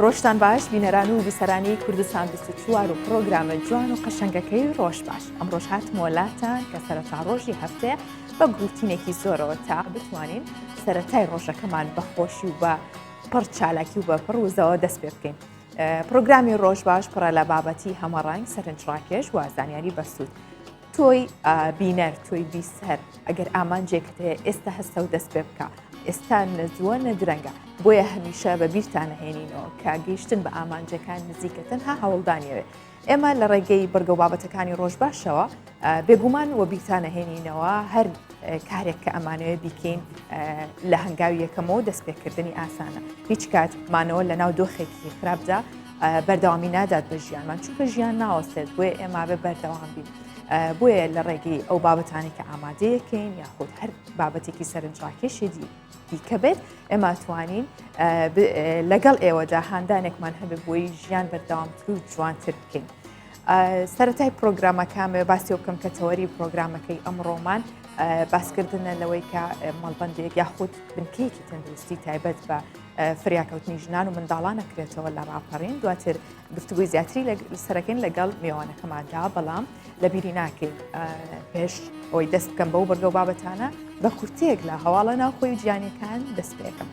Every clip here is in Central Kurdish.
ڕۆژتان باش بینەران و بیسەرانی کوردستان 24 و پرۆگرامە جوان و قەشەنگەکەی ڕۆژ باش ئەمڕۆژ هاتمەوە لاتان کە سەرەتا ڕۆژی هەفتەیە بە گروتینێکی زۆرەوە تا بتوانین سەرەتای ڕۆژەکەمان بە خۆشی و بە پڕ چالاکی و بە پڕ وزەوە دەست پێ بکەین. پرۆگرامی ڕۆژ باش پڕە لە بابەتی هەمەڕەنگ سەرنجڕاکێش و زانیاری بەسوود. تۆی بینەر تۆی بیسەر ئەگەر ئامانجێکت هەیە ئێستا هەستە و دەست پێ بکە ئێستا نەزووە نەدرەنگە بۆیە هەمیشە بە بیرتان هێنینەوە کە گەیشتن بە ئامانجەکان نزیکە تەنها هەوڵدانیەوێ ئێمە لە ڕێگەی بڕگە و بابەتەکانی ڕۆژ باشەوە بێگومان وە بیرتانە هێنینەوە هەر کارێک کە ئەمانەوێ بیکەین لە هەنگاوی یەکەمەوە دەستپێکردنی ئاسانە هیچ کات مانەوە لە ناو دۆخێکی خراپدا بەردەوامی نادات بە ژیانمان چونکە ژیان ناوەستێت بۆیە ئێمە بێ بەردەوام بین بۆیە لە ڕێگەی ئەو بابەتانی کە ئامادەیەکەین یاخود هەر بابەتێکی سەرنجڕاکێشی دی دیکە بێت ئێمە توانین لەگەڵ ئێوەدا هاندانێکمان هەبێ بۆی ژیان بەردەوامتر و جوانتر بکەین. سەتای پرۆگرامەکانێ باسی بکەم کە تەوەری پرۆگرامەکەی ئەمڕۆمان باسکردنە لەوەی کە مەڵبندێک یاخود بنکەیەکی تەندروستی تایبەت بە فریاکەوتنی ژنان و منداڵان ئەکرێتەوە لە ڕاپەڕین دواتر گفتوگوی زیاتری لەسەرەکەین لەگەڵ میوانەکەماندا بەڵام لەبیری ناکەین پێش ئەوەی دەست بکەم بەو بڕگە و بابەتانە بە کورتەیەک لە هەواڵە ناوخۆی و جیانەکان دەست پێکەم.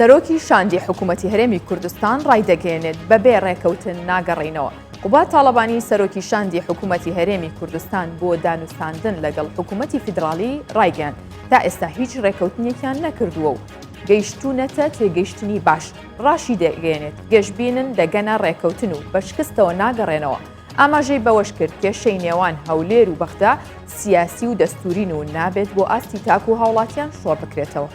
سەرۆکی شاندی حکوومەتی هەرێمی کوردستان ڕایدەگەیەنێت بەبێ ڕێکەوتن ناگەڕێینەوە. قوباد تاڵەبانی سەرۆکی شاندی حکوومەتی هەرێمی کوردستان بۆ دانوستاندن لەگەڵ حکوومەتی فیدراڵی ڕایگەیاند تا ئێستا هیچ ڕێکەوتنێکیان نەکردووە و گەیشتوونەتە تێگەیشتنی باش. ڕاشی دەگەیەنێت گەشبینن دەگەنە ڕێکەوتن و بە شکستەوە ناگەڕێنەوە. ئاماژەی بەوەشکرد، کێشەی نێوان هەولێر و بەغدا سیاسی و دەستوورین و نابێت بۆ ئاستی تاک و هاوڵاتیان شۆڕ بکرێتەوە.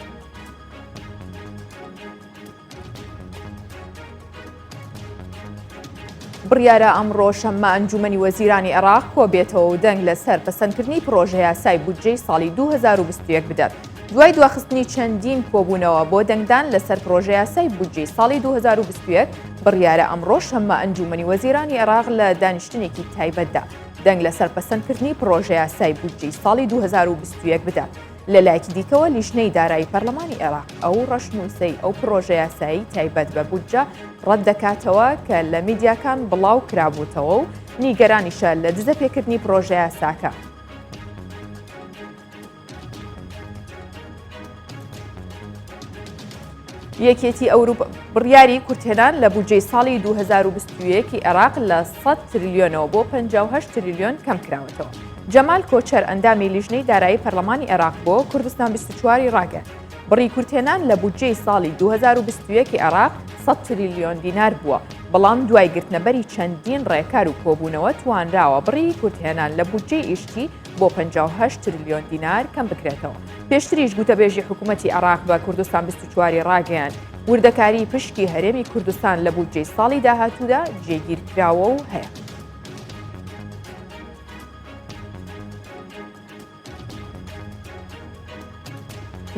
بڕیارە ئەمڕۆ شەممە ئەنجومەنی وەزیرانی عێراق کۆبێتەوە و دەنگ لەسەر پەسەندکردنی پڕۆژەیاسای بودجەی ساڵی 2021 بدات. دوای دواخستنی چەندین کۆبوونەوە بۆ دەنگدان لەسەر پڕۆژەیاسای بودجەی ساڵی 2021، بڕیارە ئەمڕۆ شەممە ئەنجوومەنی وەزیرانی عێراق لە دانیشتنێکی تایبەتدا دەنگ لەسەر پەسەندکردنی پڕۆژەیاسای بودجەی ساڵی 2021 بدات. لەلایەکی دیکەوە لیژنەی دارایی پەرلەمانی عێراق ئەو ڕەشنووسەی ئەو پڕۆژەیاسایی تایبەت بە بودجە ڕەتدەکاتەوە کە لە میدیاکان بڵاو کرابووتەوە و نیگەرانیشە لە دزەپێکردنی پڕۆژەیاساکە. یەکێتی ئەوروپا بڕیاری کورتهێنان لە بودجەی ساڵی 2021 عێراق لە 100 تریلیۆنەوە بۆ 58 تریلیۆن کەم کراوەتەوە. جەمال کۆچەر ئەندامی لیژنەی دارایی پەرلەمانی عێراق بۆ کوردستان 24 ڕاگەیاند بڕی کورتهێنان لە بودجەی ساڵی 2021 عێراق 100 تریلیۆن دینار بووە، بەڵام دوای گرتنەبەری چەندین ڕێکار و کۆبوونەوە توانراوە بڕی کورتهێنان لە بودجەی گشتی بۆ 58 تریلیۆن دینار کەم بکرێتەوە. پێشتریش گوتەبێژی حکوومەتی عێراق بە کوردستان 24 ی ڕاگەیاند، وردەکاریی پشکی هەرێمی کوردستان لە بودجەی ساڵی داهاتوودا جێگیر کراوە و هەیە.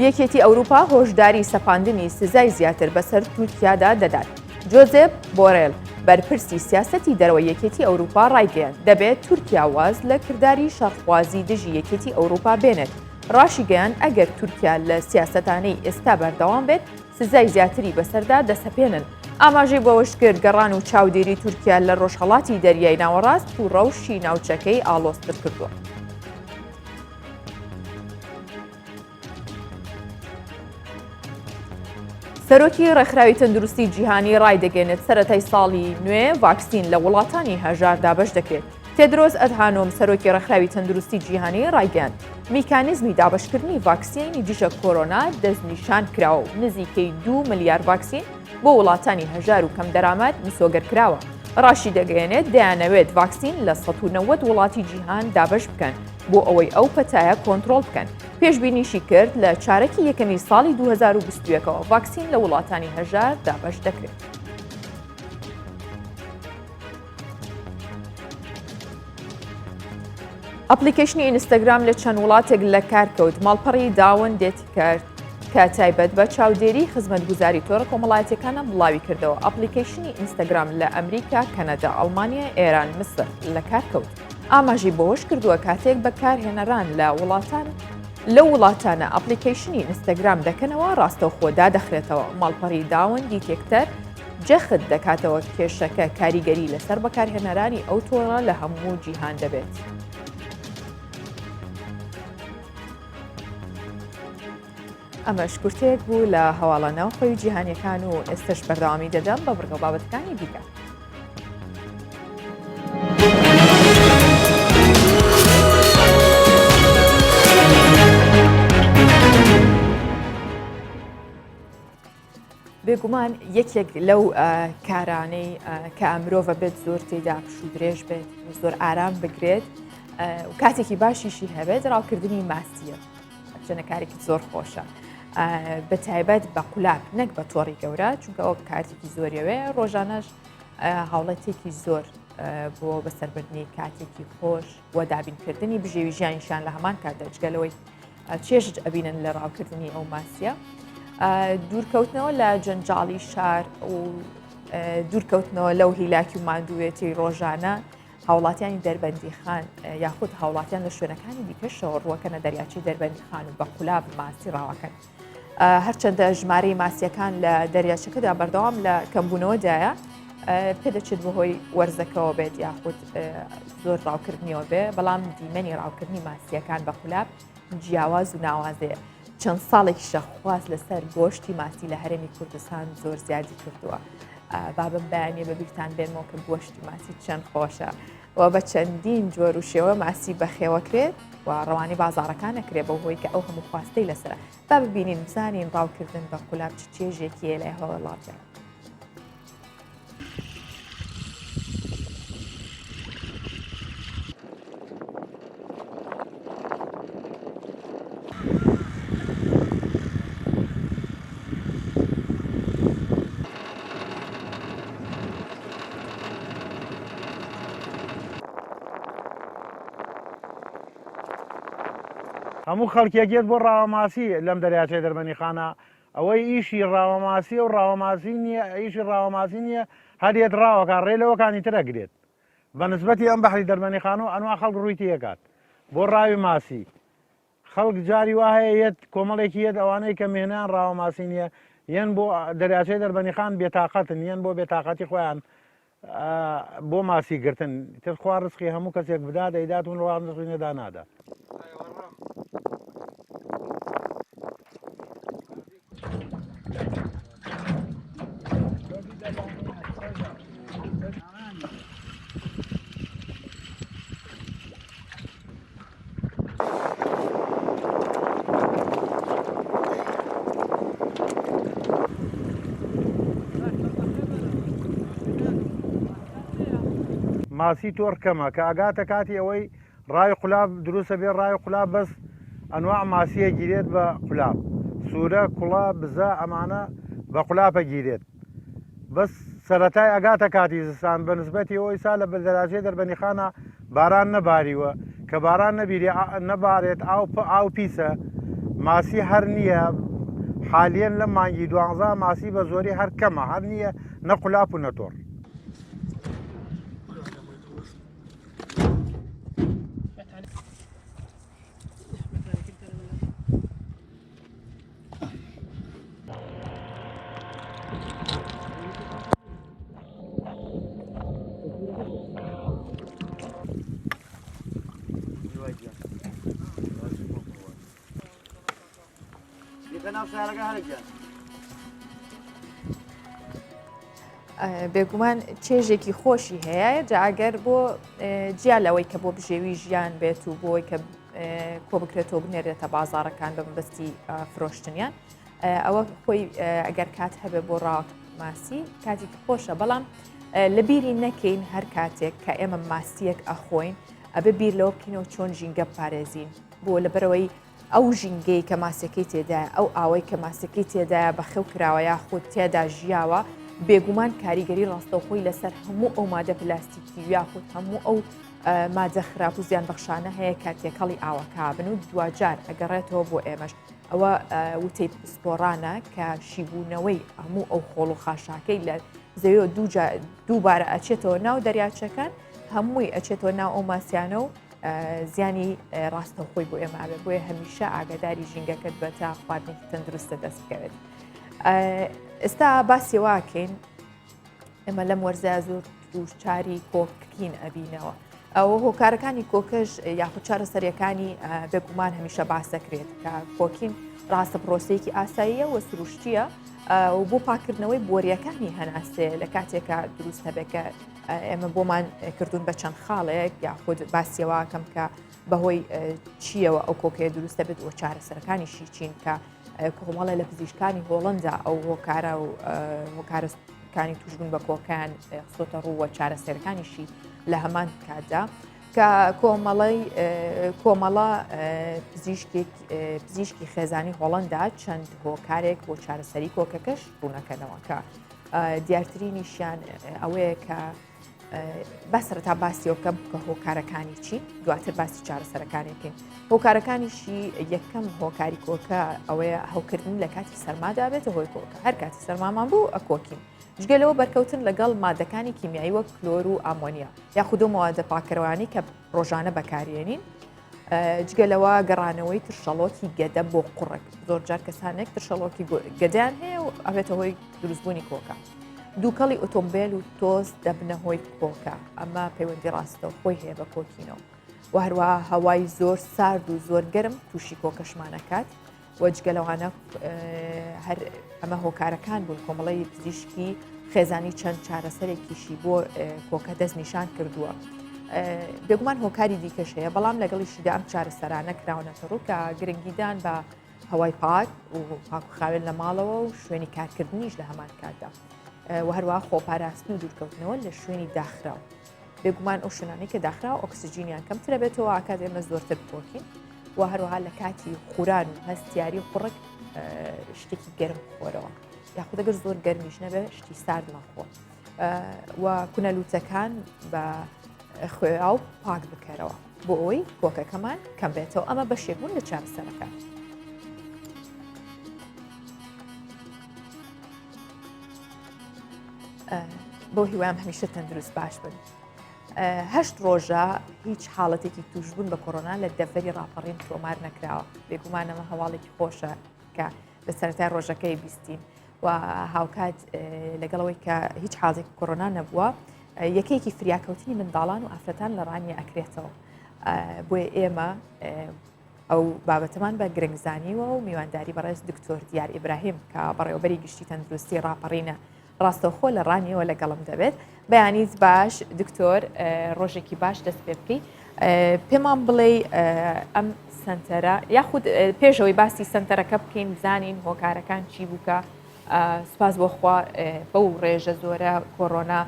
یەکێتی ئەوروپا هۆشداری سەپاندنی سزای زیاتر بەسەر تورکیادا دەدات. جۆزێپ بۆرێل، بەرپرسی سیاسەتی دەرەوەی یەکێتی ئەوروپا ڕایگەیاند، دەبێت تورکیا واز لە کرداری شەڕخوازی دژی یەکێتی ئەوروپا بێنێت. ڕاشیگەیاند، ئەگەر تورکیا لە سیاسەتانەی ئێستا بەردەوام بێت، سزای زیاتری بەسەردا دەسەپێنن. ئاماژەی بەوەشکرد، گەڕان و چاودێری تورکیا لە ڕۆژهەڵاتی دەریای ناوەڕاست و ڕەوشی ناوچەکەی ئاڵۆزتر کردووە. سەرۆکی ڕێکخراوی تەندروستی جیهانی ڕایدەگەێنێت سەرەتای ساڵی نوێ ڤاکسین لە وڵاتانی هەژار دابەش دەکرێت. تێدرۆس ئەدهانۆم سەرۆکی ڕێکخراوی تەندروستی جیهانی ڕایگەیاند، میکانیزمی دابەشکردنی ڤاکسینی دژە کۆرۆنا دەستنیشان کراوە و نزیکەی دوو ملیار ڤاکسین بۆ وڵاتانی هەژار و کەمدەرامەت مسۆگەر کراوە. ڕاشیدەگەیەنێت، دەیانەوێت ڤاکسین لە 190 وڵاتی جیهان دابەش بکەن بۆ ئەوەی ئەو پەتایە کۆنترۆڵ بکەن. پێشبینیشی کرد لە چارەکی یەکەمی ساڵی 2021 ەوە ڤاکسین لە وڵاتانی هەژار دابەش دەکرێت. ئەپلیکەیشنی ئینستاگرام لە چەند وڵاتێک لە کار کەوت، ماڵپەڕی داون دێتیکرد. کە تایبەت بە چاودێری خزمەتگوزاری تۆڕە کۆمەڵایەتیەکانە بڵاویکردەوە، ئەپلیکەیشنی ئینستاگرام لە ئەمریکا، کەنەدا، ئەڵمانیا، ئێران، میسر لەکارکەوت. ئاماژەی بەوەشکردووە، کاتێک بەکارهێنەران لە وڵاتان لەو وڵاتانە ئەپلیکەیشنی ئینستاگرام دەکەنەوە ڕاستەوخۆ دادەخرێتەوە. ماڵپەڕی داون دیتێکتەر جەخت دەکاتەوە کێشەکە کاریگەری لەسەر بەکارهێنەرانی ئەو تۆڕە لە هەموو جیهان دەبێت. ئەمەش کورتەیەک بوو لە هەواڵە ناوخۆی و جیهانیەکان و ئێستش بەردەوامی دەدەم بە بڕگە بابەتەکانی دیکە. بێگومان یەکێک لەو کارانەی کە مرۆڤە بێت زۆر تێدا پشوو درێژ بێت و زۆر ئارام بگرێت و کاتێکی باشیشی هەبێت ڕاوکردنی ماسیە چەنە کارێکی زۆر خۆشە بە تایبەت بە قولاب نەک بە تۆڕی گەورە چونکە ئەو کاتێکی زۆریەوێ ڕۆژانەش هاوڵەتێکی زۆر بۆ بەسەربردنی کاتێکی خۆش و دابینکردنی بژێوی ژیانیشان لە هەمان کاتدا جگە لەوەی چێژت ئەبینن لە ڕاوکردنی ئەو ماسیە. دوورکەوتنەوە لە جەنجاڵی شار و دوورکەوتنەوە لەو هیلاکی و ماندووێتی ڕۆژانە هاوڵاتیانی دەربەندی خان یاخود هاوڵاتیان لە شوێنەکانی دیکەشەوە ڕووەکەنە دەریاچەی دەربەندی خان و بە قولاب ماسی ڕاوەکەن. هەرچەندە ژمارەی ماسیەکان لە دەریاچەکەدا بەردەوام لە کەمبوونەوەدایە پێدەچێت بەهۆی وەرزەکەەوە بێت یاخود زۆر ڕاوکردنیەوە بێ بەڵام دیمەنی ڕاوکردنی ماسیەکان بە قولاب جیاواز و ناوازەیە چەند ساڵێکیشە خواست لەسەر گۆشتی ماسی لە هەرێمی کوردستان زۆر زیادی کردووە بابم بەیانە بە بیرتان بێنمەوە کە گۆشتی ماسی چەند خۆشە و بە چەندین جۆر و شێوە ماسی بەخێوەکرێت و ڕەوانی بازاڕەکان نەکرێت بەو هۆی کە ئەو هەموو خواستەی لەسرە با ببینین بزانین ڕاوکردن بە قولاب چ چێژێکی لای هاوڵاتیان. هەموو خەڵکێک یەت بۆ ڕاوەماسی لەم دەریاچەی دەربەنیخانە ئەوەی ئیشی ڕاوەماسیە و ڕاوەماسی نییە ئیشی ڕاوەماسی نییە هەر یەت ڕاوەکە ڕێ لەوەکانی تر ئەگرێت بە نسبەتی ئەم بەحری دەربەنیخانە و ئەنوا خەڵک ڕووی تێکات بۆ ڕاوی ماسی خەڵک جاری وا هەیە یەت کۆمەڵێکی یەت ئەوانەی کە مێنیان ڕاوەماسی نییە یەن بۆ دەریاچەی دەربەنیخان بێتاقەتن یەن بۆ بێتاقەتی خۆیان بۆ ماسی گرتن تر خوا ڕزقی هەموو کەسێک بدا دەیدات و وا ڕزقی نەدا نادات. ماسی تۆڕ کەمە کە ئەگاتە کاتی ئەوەی ڕای قولاب دروستە بێ ڕای قولاب بەس ئەنواع ماسیە گیرێت بە قولاب سوورە کوڵە بزە ئەمانە بە قولاپە گیرێت بەس سەرەتای ئەگاتە کاتی زستان بە نسبەتی ئەوەی سا لە دەراجەی دەربەنیخانە باران نەباریوە کە باران نەبیری نەبارێت ئاو ئاو پیسە ماسی هەر نییە حالیەن لە مانگی دوانزا ماسی بە زۆری هەر کەمە هەر نییە نە قولاپ و نە تۆڕ. بێگومان چێژێکی خۆشی هەیە جاگەر بۆ جیا لەوەی کە بۆ بژێوی ژیان بێت و بۆی کە کۆبکرێتەوە بنێرێتە بازاڕەکان بە مەبەستی فرۆشتنیان ئەوە خۆی ئەگەر کات هەبێ بۆ ڕاوک ماسی کاتێکی خۆشە بەڵام لە بیری نەکەین هەر کاتێک کە ئێمە ماسیەک ئەخۆین ئەبێ بیر لەوە بکەینەوە چۆن ژینگە پارێزین بۆ لەبەرەوەی ئەو ژینگەی کە ماسیەکەی تێدایە ئەو ئاوەی کە ماسیەکەی تێدایە بەخێو کراوە یاخود تێدا ژیاوە بێگومان کاریگەری ڕاستەوخۆی لەسەر هەموو ئەو مادە پلاستیکی یاخود هەموو ئەو مادە خراپ و زیان بەخشانە هەیە کە تێکەڵی ئاوەکە بن و دواجار ئەگەڕێتەوە بۆ ئێمەش. ئەوە وتەی پسپۆڕانە کە شیبوونەوەی هەموو ئەو خۆڵ و خاشاکەی لە زەویەوە دووبارە ئەچێتەوە ناو دەریاچەکان هەمووی ئەچێتەوە ناو ئەو ماسیانە و زیانی ڕاستەوخۆی بۆ ئێمە ئەبێ بۆیە هەمیشە ئاگاداری ژینگەکەت بە تا خواردنێکی تەندروستە دەست بکەوێت. ئێستا باسی واکەین ئێمە لەم وەرزە زۆر دووچاری کۆکین ئەبینەوە. ئەوە هۆکارەکانی کۆکەش یاخود چارەسەریەکانی بێگومان هەمیشە باس دەکرێت کە کۆکین ڕاستە پرۆسەیەکی ئاساییە و سروشتیە و بۆ پاکردنەوەی بۆریەکانی هەناسێ لە کاتێکە دروست هەبێت کە ئێمە بۆمان کردوون بە چەند خاڵێک یاخود باسیەوەکەم کە بەهۆی چییەوە ئەو کۆکەیە دروستە بێت و چارەسەرەکانیشی چین کە کۆمەڵە لە پزیشکانی هۆڵندا ئەو هۆکارە و هۆکارەکانی توشبوون بە کۆکان خستۆتە ڕووە چارەسەرەکانیشی لە هەمان کاتدا کە کۆمەڵی کۆمەڵە پزیشکێک پزیشکی خێزانی هۆڵندا چەند هۆکارێک بۆ چارەسەری کۆکەکەش ڕوونەکەنەوە کە دیارترینیشیان ئەوەیە کە با سەرەتا باسی بکەم کە هۆکارەکانی چی دواتر باسی چارەسەرەکانی بکەین هۆکارەکانیشی یەکەم هۆکاری کۆکە ئەوەیە هەوکردن لە کاتی سەرمادا بێتە هۆی کۆکە هەر کاتی سەرمامان بوو ئەکۆکین جگە لەوە بەرکەوتن لەگەڵ مادەکانی کیمیایی وەک کلۆر و ئامۆنیا یاخود و مەوادە پاکەرەوانی کە ڕۆژانە بەکارێنین جگە لەوە گەڕانەوەی ترشەڵۆکی گەدە بۆ قوڕگ زۆرجار کەسانێک ترشەڵۆکی گەدەیان هەیە و ئەبێتە هۆی دروستبوونی کۆکە. دووکەڵی ئۆتۆمبیل و تۆز دەبنە هۆی کۆکە ئەمە پەیوەندی ڕاستەوخۆی هەیە بە کۆکینەوە و هەروە هەوای زۆر سارد و زۆر گەرم تووشی کۆکەشمانەکات و جگە لەوانە هەر ئەمە هۆکارەکان بوون کۆمەڵی پزیشکی خێزانی چەند چارەسەرێکیشی بۆ کۆکە دەستنیشان کردووە. بێگومان هۆکاری دیکەش هەیە بەڵام لەگەڵیشیدا ئەم چارەسەرانە کراونەتە ڕوو کە گرنگیدان بە هەوای پاک و پاک و خاوێن لە ماڵەوە و شوێنی کارکردنیش لە هەمان کاتدا و هەروە خۆپاراستن و دوورکەوتنەوە لە شوێنی داخراو. بێگومان ئەو شوێنانەی کە داخراوە ئۆکسجینیان کەمترە بێتەوە ئاکات ئێمە زۆرتر بکۆکین و هەروەها لە کاتی خوران و هەستیاری قوڕگ شتێکی گەرم بخۆرەوە یاخود ئەگەر زۆر گەرمیش نەبێ شتی سارد مەخۆ و کونە لوتەکان بە خوێ و پاک بکەرەوە بۆ ئەوەی کۆکەکەمان کەم بێتەوە ئەمە بەشێک بوون لە چارەسەرەکان. بۆ هیوام هەمیشە تەندروست باش بن. هەشت ڕۆژە هیچ حاڵەتێکی توشبوون بە کۆرۆنا لە دەڤەری ڕاپەڕین تۆمار نەکراوە بێگومانەمە هەواڵێکی خۆشە کە لە سەرەتای ڕۆژەکەی بیستین و هاوکات لەگەڵەوەی کە هیچ حاڵێک کۆرۆنا نەبووە یەکێکی فریاکەوتنی منداڵان و ئافرەتان لە ڕانیە ئەکرێتەوە بۆیە ئێمە ئەو بابەتەمان بە گرنگ زانیوە و میوانداری بەڕێز دکتۆر دیار ئیبراهیم کە بەڕێوەبەری گشتی تەندروستی ڕاپەڕینە ڕاستەوخۆ لە ڕانیەوە لەگەڵم دەبێت. بەیانیت باش دکتۆر ڕۆژێکی باش دەست پێ بکەی پێمان بڵێ ئەم سنتەرە یاخود پێشەوەی باسی سنتەرەکە بکەین بزانین هۆکارەکان چی بووکە سوپاس بۆخوا بەو ڕێژە زۆرە کۆرۆنا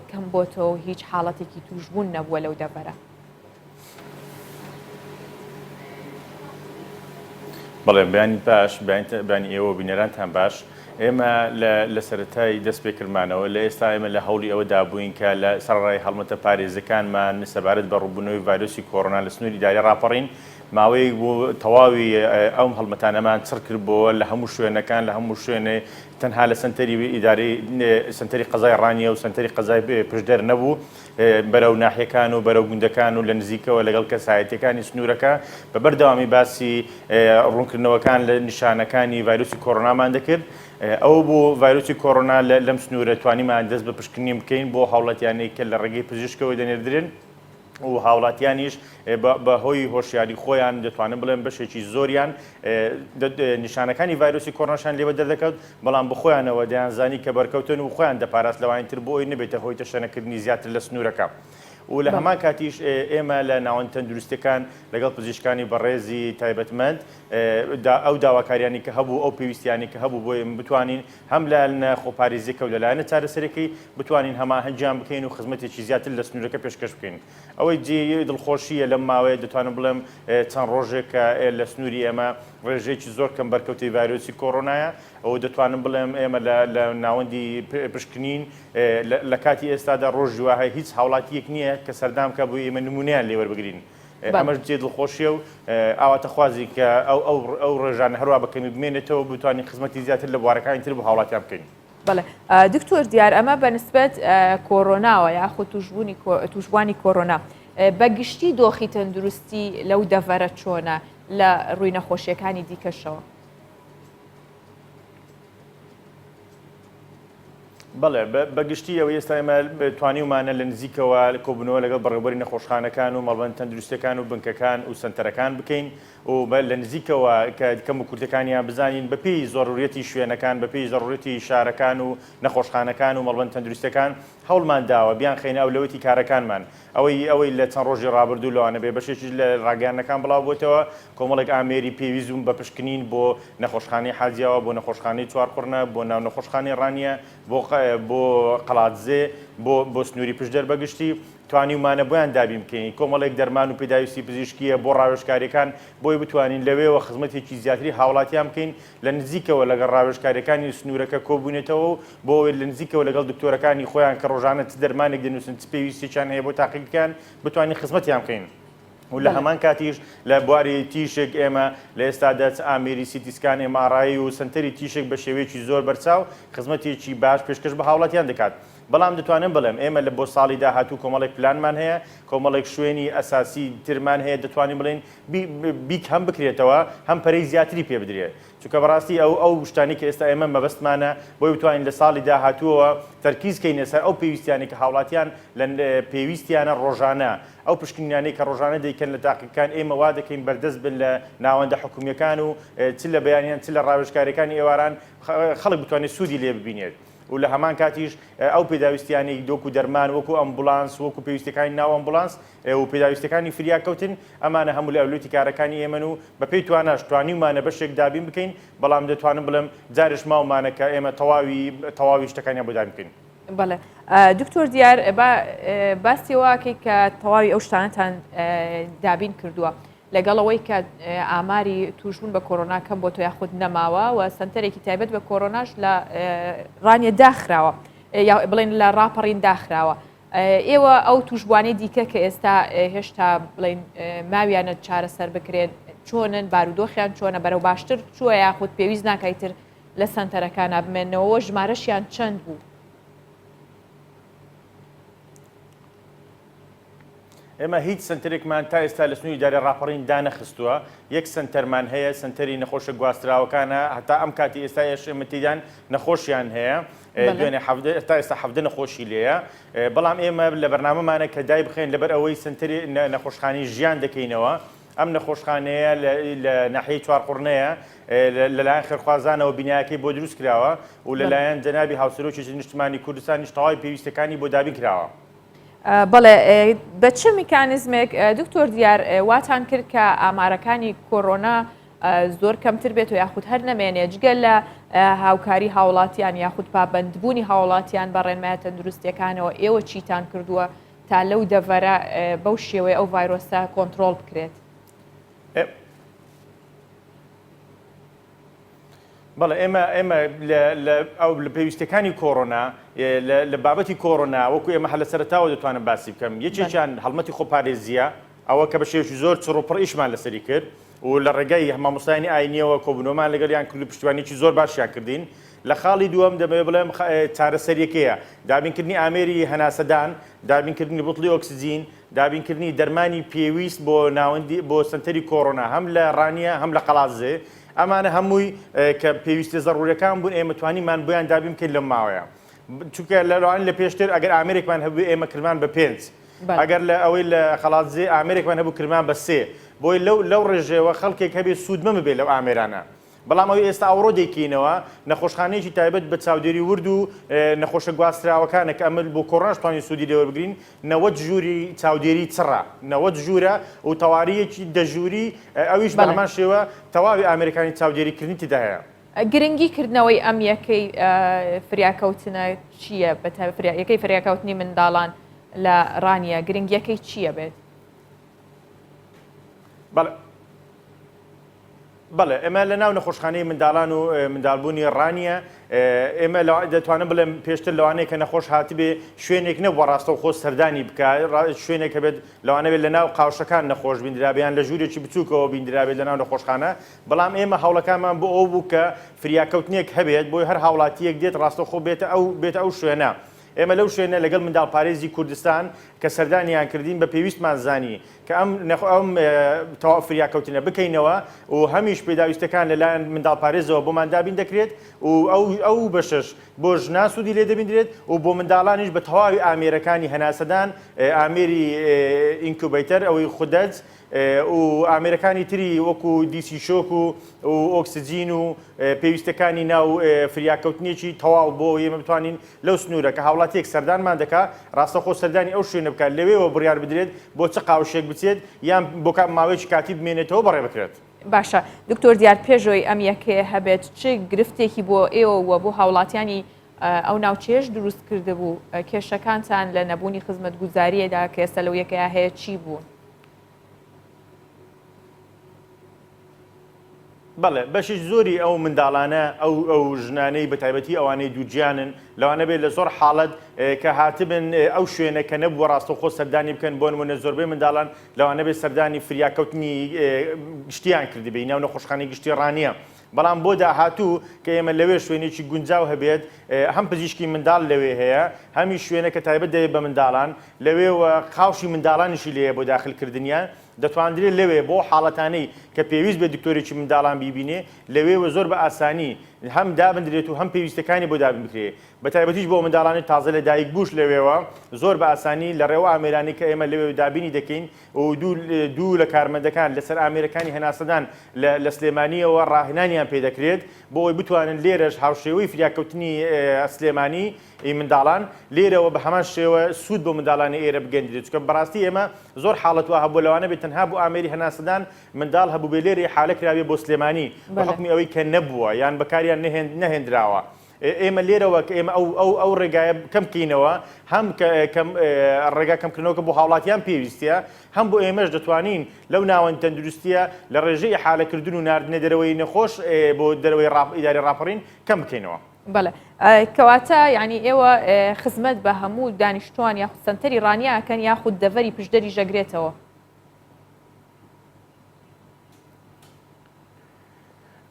کەم بۆتەوە و هیچ حاڵەتێکی توشببوون نەبووە لەو دەڤەرە. بەڵێ بەیانی باش بەیانی ئێوە بینەرانتان باش ئێمە لە سەرەتای دەست پێکردمانەوە لە ئێستا ئێمە لە هەوڵی ئەوە دابووین کە لە سەرڕای هەڵمەتە پارێزەکانمان سەبارەت بە ڕووبوونەوەی ڤایرۆسی کۆرۆنا لە سنووری ئیدارەی ڕاپەڕین ماوەیەک بوو تەواوی ئەم هەڵمەتانەمان چڕ کردبووەوە لە هەموو شوێنەکان لە هەموو شوێنێ تەنها لە سەنتەری ئیدارەی سەنتەری قەزای ڕانیە و سەنتەری قەزای پشدەر نەبوو بەرەو ناحیەکان و بەرەو گوندەکان و لە نزیکەوە لەگەڵ کەسایەتیەکانی سنوورەکە بە بەردەوامی باسی ڕوونکردنەوەکان لە نیشانەکانی ڤایرۆسی کۆرۆنامان دەکرد. ئەوە بۆ ڤایرۆسی کۆرۆنا لەم سنوورە توانیمان دەست بە پشکنین بکەین بۆ هاوڵاتیانەی کە لە ڕێگەی پزیشکەوە دەنێردرێن و هاوڵاتیانیش بە هۆی هۆشیاری خۆیان دەتوانم بڵێم بەشێکی زۆریان نیشانەکانی ڤایرۆسی کۆرۆناشان لێوە دەردەکەوت بەڵام بەخۆیانەوە دەیانزانی کە بەرکەوتن و خۆیان دەپاراست لەوانی تر بۆ ئەوی نەبێتە هۆی تەشەنەکردنی زیاتر لە سنوورەکە. و لە هەمان کاتیش ئێمە لە ناوەند تەندروستیەکان لەگەڵ پزیشکانی بەڕێزی تایبەتمەند ئەو داواکاریانی کە هەبوو ئەو پێویستیانی کە هەبوو بۆ ئێمە بتوانین هەم لایەنە خۆپارێزیەکە و لەلایەنە چارەسەرەکەی بتوانین هەماهەنگیان بکەین و خزمەتێکی زیاتر لە سنوورەکە پێشکەش بکەین. ئەوەی جێی دڵخۆشییە لەم ماوەیە دەتوانم بڵێم چەند ڕۆژێکە لە سنووری ئێمە ڕێژەیەکی زۆر کەم بەرکەوتەی ڤایرۆسی کۆرۆنایە و دەتوانم بڵێم ئێمە لە ناوەندی پشکنین لە کاتی ئێستادا ڕۆژی وا هەیە هیچ هاوڵاتییەک نییە کە سەردان بکات بۆ ئێمە نموونەیان لێ وەربگرین. ئەمەش جێ دڵخۆشیە و ئاواتەخوازین کە ئەو ئەو ئەو ڕێژانە هەروا بە کەمی بمێنێتەوە بتوانین خزمەتی زیاتر لە بوارەکانی تر بۆ هاوڵاتیان بکەین. بەڵێ دکتۆر دیار ئەمە بە نسبەت کۆرۆناوە یاخود توشبوونی توشبووانی کۆرۆنا بە گشتی دۆخی تەندروستی لەو دەڤەرە چۆنە لە ڕووی نەخۆشیەکانی دیکەشەوە؟ بەڵێ بە گشتی ئەوەی ئێستا ئێمە توانیومانە لە نزیکەوە کۆبوونەوە لەگەڵ بەڕێوەبەری نەخۆشخانەکان و مەڵبەند تەندروستیەکان و بنکەکان و سەنتەرەکان بکەین و لە نزیکەوە کە کەم و کورتەکانیان بزانین بەپێی زەروریەتی شوێنەکان بەپێی زەروریەتی شارەکان و نەخۆشخانەکان و مەڵبەند تەندروستیەکان هەوڵمان داوە بیانخەینە ئەولەوەتی کارەکانمان ئەوەی ئەوەی لە چەند ڕۆژی ڕابردوو لەوانە بێ بەشێکیش لە ڕاگەیاندنەکان بڵاو بۆتەوە کۆمەڵێک ئامێری پێویست بوون بە پشکنین بۆ نەخۆشخانەی حاجیاوا بۆ نەخۆشخانەی چوارقوڕنە بۆ ناو نەخۆشخانەی ڕانیە بۆ بۆ قەڵادزێ بۆ بۆ سنووری پشدەر بە گشتی توانیومانە بۆیان دابین بکەین کۆمەڵێک دەرمان و پێداویستی پزیشکییە بۆ ڕاوێژکارییەکان بۆی بتوانین لەوێوە خزمەتێکی زیاتری هاوڵاتیان بکەین لە نزیکەوە لەگەڵ ڕاوێژکاریەکانی سنوورەکە کۆبووینەتەوە و بۆ ئەوەی لە نزیکەوە لەگەڵ دکتۆرەکانی خۆیان کە ڕۆژانە چ دەرمانێک دەنووسن چ پێویستیەکیان هەیە بۆ تاقیگەکان بتوانین خزمەتیان بکەین. و لە هەمان کاتیش لە بواری تیشک ئێمە لە ئێستادا چ ئامێری CT scan MRI و سەنتەری تیشک بە شێوەیەکی زۆر بەرچاو خزمەتێکی باش پێشکەش بە هاوڵاتیان دەکات. بەڵام دەتوانم بڵێم ئێمە لە بۆ ساڵی داهاتوو کۆمەڵێک پلانمان هەیە، کۆمەڵێک شوێنی ئەساسی ترمان هەیە دەتوانین بڵێین بیک هەم بکرێتەوە هەم پەرەی زیاتری پێ بدرێت چونکە بەڕاستی ئەو ئەو شتانی کە ئێستا ئێمە مەبەستمانە بۆی بتوانین لە ساڵی داهاتووەوە تەرکیز کەینە سەر ئەو پێویستیانەی کە هاوڵاتیان لە پێویستیانە ڕۆژانە ئەو پشکنینانەی کە ڕۆژانە دەیکەن لە تاقیگەکان ئێمە وا دەکەین بەردەست بن لە ناوەندە حکومییەکان و چ لە بەیانیان چ لە ڕاوێژکارییەکانی ئێواران خەڵک بتوانێت سوودی لێ ببینێت. و لە هەمان کاتیش ئەو پێداویستیانەی وەکو دەرمان وەکو ئەمبولانس وەکو پێویستیەکانی ناو ئەمبولانس و پێداویستیەکانی فریاکەوتن ئەمانە هەموو لە ئەولەویەتی کارەکانی ئێمەن و بەپێی تواناش توانیومانە بەشێک دابین بکەین بەڵام دەتوانم بڵێم جارێش ماومانە کە ئێمە تەواوی تەواوی شتەکانیان بۆ دابین بکەین. بەڵێ دکتۆر دیار با باسی واکەی کە تەواوی ئەو شتانەتان دابین کردووە لەگەڵ ئەوەی کە ئاماری تووشبوون بە کۆرۆنا کەم بۆتەوە یاخود نەماوە و سەنتەرێکی تایبەت بە کۆرۆناش لە ڕانیە داخراوە یا بڵێن لە ڕاپەڕین داخراوە ئێوە ئەو تووشبووانەی دیکە کە ئێستا هێشتا بڵین ماویانە چارەسەر بکرێن چۆنن بارودۆخیان چۆنە بەرەو باشتر چووە یاخود پێویست ناکایتر لە سەنتەرەکانە بمێنەوە ژمارەشیان چەند بوو؟ ئێمە هیچ سەنتەرێکمان تا ئێستا لە سنووری ئیدارەی ڕاپەڕین دانەخستووە، یەک سەنتەرمان هەیە، سەنتەری نەخۆشە گواستراوەکانە، هەتا ئەم کاتی ئێستایش ئێمە تێیدان نەخۆشیان هەیە، دوێنێ 17 تا ئێستا 17 نەخۆشی لێیە، بەڵام ئێمە لە بەرنامەمانە کە دایبخەین لەبەر ئەوەی سەنتەری نەخۆشخانەی ژیان دەکەینەوە، ئەم نەخۆشخانەیە لە ناحیەی چوارقوڕنەیە، لەلایەن خێرخوازانەوە بینایەکەی بۆ دروست کراوە و لەلایەن جەنابی هاوسەرۆکی نیشتمانی کوردستانیش تەواوی پێویستیەکانی بۆ دابین کراوە. بەڵێ بە چ میکانیزمێک دکتۆر دیار واتان کرد کە ئامارەکانی کۆرۆنا زۆر کەمتر بێت و یاخود هەر نەمێنێ جگە لە هاوکاری هاوڵاتیان یاخود پابندبوونی هاوڵاتیان بە ڕێنمایە تەندروستیەکانەوە ئێوە چیتان کردووە تا لەو دەڤەرە بەو شێوەیە ئەو ڤایرۆسە کۆنتترۆل بکرێت؟ بەڵێ ئێمە ئێمە لە ئەو لە پێویستەکانی کۆرۆنا لە بابەتی کۆرۆنا وەکو ئێمە هەر لە سەرەتاوە دەتوانم باسی بکەم یەکێکیان هەڵمەتی خۆپارێزیە ئەوە کە بە شێوەیەکی زۆر چڕ و پڕ ئیشمان لەسەری کرد و لە ڕێگای مامۆستایانی ئاینیەوە کۆبوونەوەمان لەگەڵیان کرد و پشتیوانیی زۆر باشیان کردین لە خاڵی دووەم دەمەوێت بڵێم چارەسەریەکەیە دابینکردنی ئامێری هەناسەدان دابینکردنی بوتڵی ئۆکسجین دابینکردنی دەرمانی پێویست بۆ ناوەندی بۆ سەنتەری کۆرۆنا هەم لە ڕانیە هەم لە قەڵادزێ ئەمانە هەمووی کە پێویستە زەڕوریەکان بوون ئێمە توانیمان بۆیان دابین بکەین لەم ماوەیە چونکە لەوان لە پێشتر ئەگەر ئامێرێکمان هەبوو ئێمە کرمان بە پێنج ئەگەر لە ئەوەی لە قەڵادزێ ئامێرێکمان هەبوو کرمان بە سێ بۆی لەو لەو ڕێژەوە خەڵکێک هەبێ سوودمە بێ لەو ئامێرانە بەڵام ئەوەی ئێستا ئەوڕۆ دەیکەینەوە، نەخۆشخانەیەکی تایبەت بە چاودێری ورد و نەخۆشە گواستراوەکانە کە ئەمە بۆ کۆرۆناش توانین سوودی لێ وەربگرین، 90 ژووری چاودێری چڕە، 90 ژوورە و تەوارییەکی دە ژووری، ئەویش بە هەمان شێوە تەواوی ئامێرەکانی چاودێریکردنی تێدا هەیە. گرنگی کردنەوەی ئەم یەکەی فریاکەوتنە چییە؟ بە تایبەت یەکەی فریاکەوتنی منداڵان لە ڕانیە گرنگییەکەی چییە بێت؟ بەڵێ. بەڵێ ئێمە لە ناو نەخۆشخانەی منداڵان و منداڵبوونی ڕانیە ئێمە دەتوانم بڵێم پێشتر لەوانەیە کە نەخۆش هاتبێ شوێنێک نەبووە ڕاستەوخۆ سەردانی بکە شوێنێک هەبێت لەوانەبێت لە ناو قاوشەکان نەخۆش بیندرابێ یان لە ژوورێکی بچووکەوە بیندرابێت لە ناو نەخۆشخانە بەڵام ئێمە هەوڵەکانمان بۆ ئەو بوو کە فریاکەوتنێک هەبێت بۆی هەر هاوڵاتیەک دێت ڕاستەوخۆ بێتە ئەو بێتە ئەو شوێنە ئێمە لەو شوێنە لەگەڵ منداڵپارێزی کوردستان کە سەردانیان کردین بە پێویستمان زانی کە ئەم ئەم تەواو فریاکەوتنە بکەینەوە و هەمیش پێداویستەکان لەلایەن منداڵپارێزەوە بۆمان دابین دەکرێت و ئەو ئەو بەشەش بۆ ژنان سوودی لێ دەبیندرێت و بۆ منداڵانیش بە تەواوی ئامێرەکانی هەناسەدان ئامێری incubator ئەوەی خودەج و ئامێرەکانی تری وەکو DC shock و ئۆکسجین و پێویستەکانی ناو فریاکەوتنێکی تەواو بۆ ئێمە بتوانین لەو سنوورە کە هاوڵاتیەک سەردانمان دەکا ڕاستەخۆ سەردانی ئەو شوێنە بکات لەوێوە بڕیار بدرێت بۆ چ قاوشێک بچێت یان بۆ ماوەیەکی کاتی بمێنێتەوە بەڕێ بکرێت. باشە دکتۆر دیار پێشەوەی ئەم یەکەیە هەبێت چ گرفتێکی بۆ ئێوە و بۆ هاوڵاتیانی ئەو ناوچەیەش دروست کردبوو کێشەکانتان لە نەبوونی خزمەتگوزاریەدا کە ئێستا لەو یەکەیە هەیە چی بوون؟ بەڵێ بەشی زۆری ئەو منداڵانە ئەو ئەو ژنانەی بە تایبەتی ئەوانەی دووگیانن لەوانە بێت لە زۆر حاڵەت کە هاتبن ئەو شوێنە کە نەبووە ڕاستەوخۆ سەردانی بکەن بۆ نمونە زۆربەی منداڵان لەوانە بێت سەردانی فریاکەوتنی گشتیان کردبێ ناو نەخۆشخانەی گشتی ڕانیە بەڵام بۆ داهاتوو کە ئێمە لەوێ شوێنێکی گونجاو هەبێت هەم پزیشکی منداڵ لەوێ هەیە هەمی شوێنەکە تایبەت دەبێت بە منداڵان لەوێوە قاوشی منداڵانیشی لێیە بۆ داخلکردنیان دەتواندرێت لەوێ بۆ حاڵەتانەی کە پێویست بێت دکتۆرێکی منداڵان بیبینێ لەوێوە زۆر بە ئاسانی هەم دابندرێت و هەم پێویستەکانی بۆ دابین بکرێ بە تایبەتیش بۆ منداڵانی تازە لە دایک بووش لەوێوە زۆر بە ئاسانی لە ڕێوە ئامێرانی کە ئێمە لەوێ دابینی دەکەین و دوو لە کارمەندەکان لەسەر ئامێرەکانی هەناسەدان لە سلێمانیەوە ڕاهێنانیان پێ دەکرێت بۆ ئەوەی بتوانن لێرەش هاوشێوەی فریاکەوتنی سلێمانی ی منداڵان لێرەوە بە هەمان شێوە سوود بۆ منداڵانی ئێرە بگەندرێت چونکە بەڕاستی ئێمە زۆر حاڵەت وا هەبووە لەوانە بێت تەنها بۆ ئامێری هەناسەدان منداڵ هەبووبێ لێرە ئیحالە کرابێ بۆ سلێمانی بە حوکمی ئەوەی کە نەبووە یان بەکاریان نەهێندراوە ئێمە لێرەوە کە ئێمە ئەو ئەو ئەو ڕێگایە کەم بکەینەوە هەم کەم ڕێگا کەمکردنەوەکە بۆ هاوڵاتیان پێویستە هەم بۆ ئێمەش دەتوانین لەو ناوەند تەندروستیە لە ڕێژەی ئیحالەکردن و ناردنە دەرەوەی نەخۆش بۆ دەرەوەی ئیداری ڕاپەڕین کەم بکەینەوە. بەڵێ کەواتە یعنی ئێوە خزمەت بە هەموو دانیشتوان یاخود سەنتەری ڕانیە ئەکەن یاخود دەڤەری پشدەریش ئەگرێتەوە؟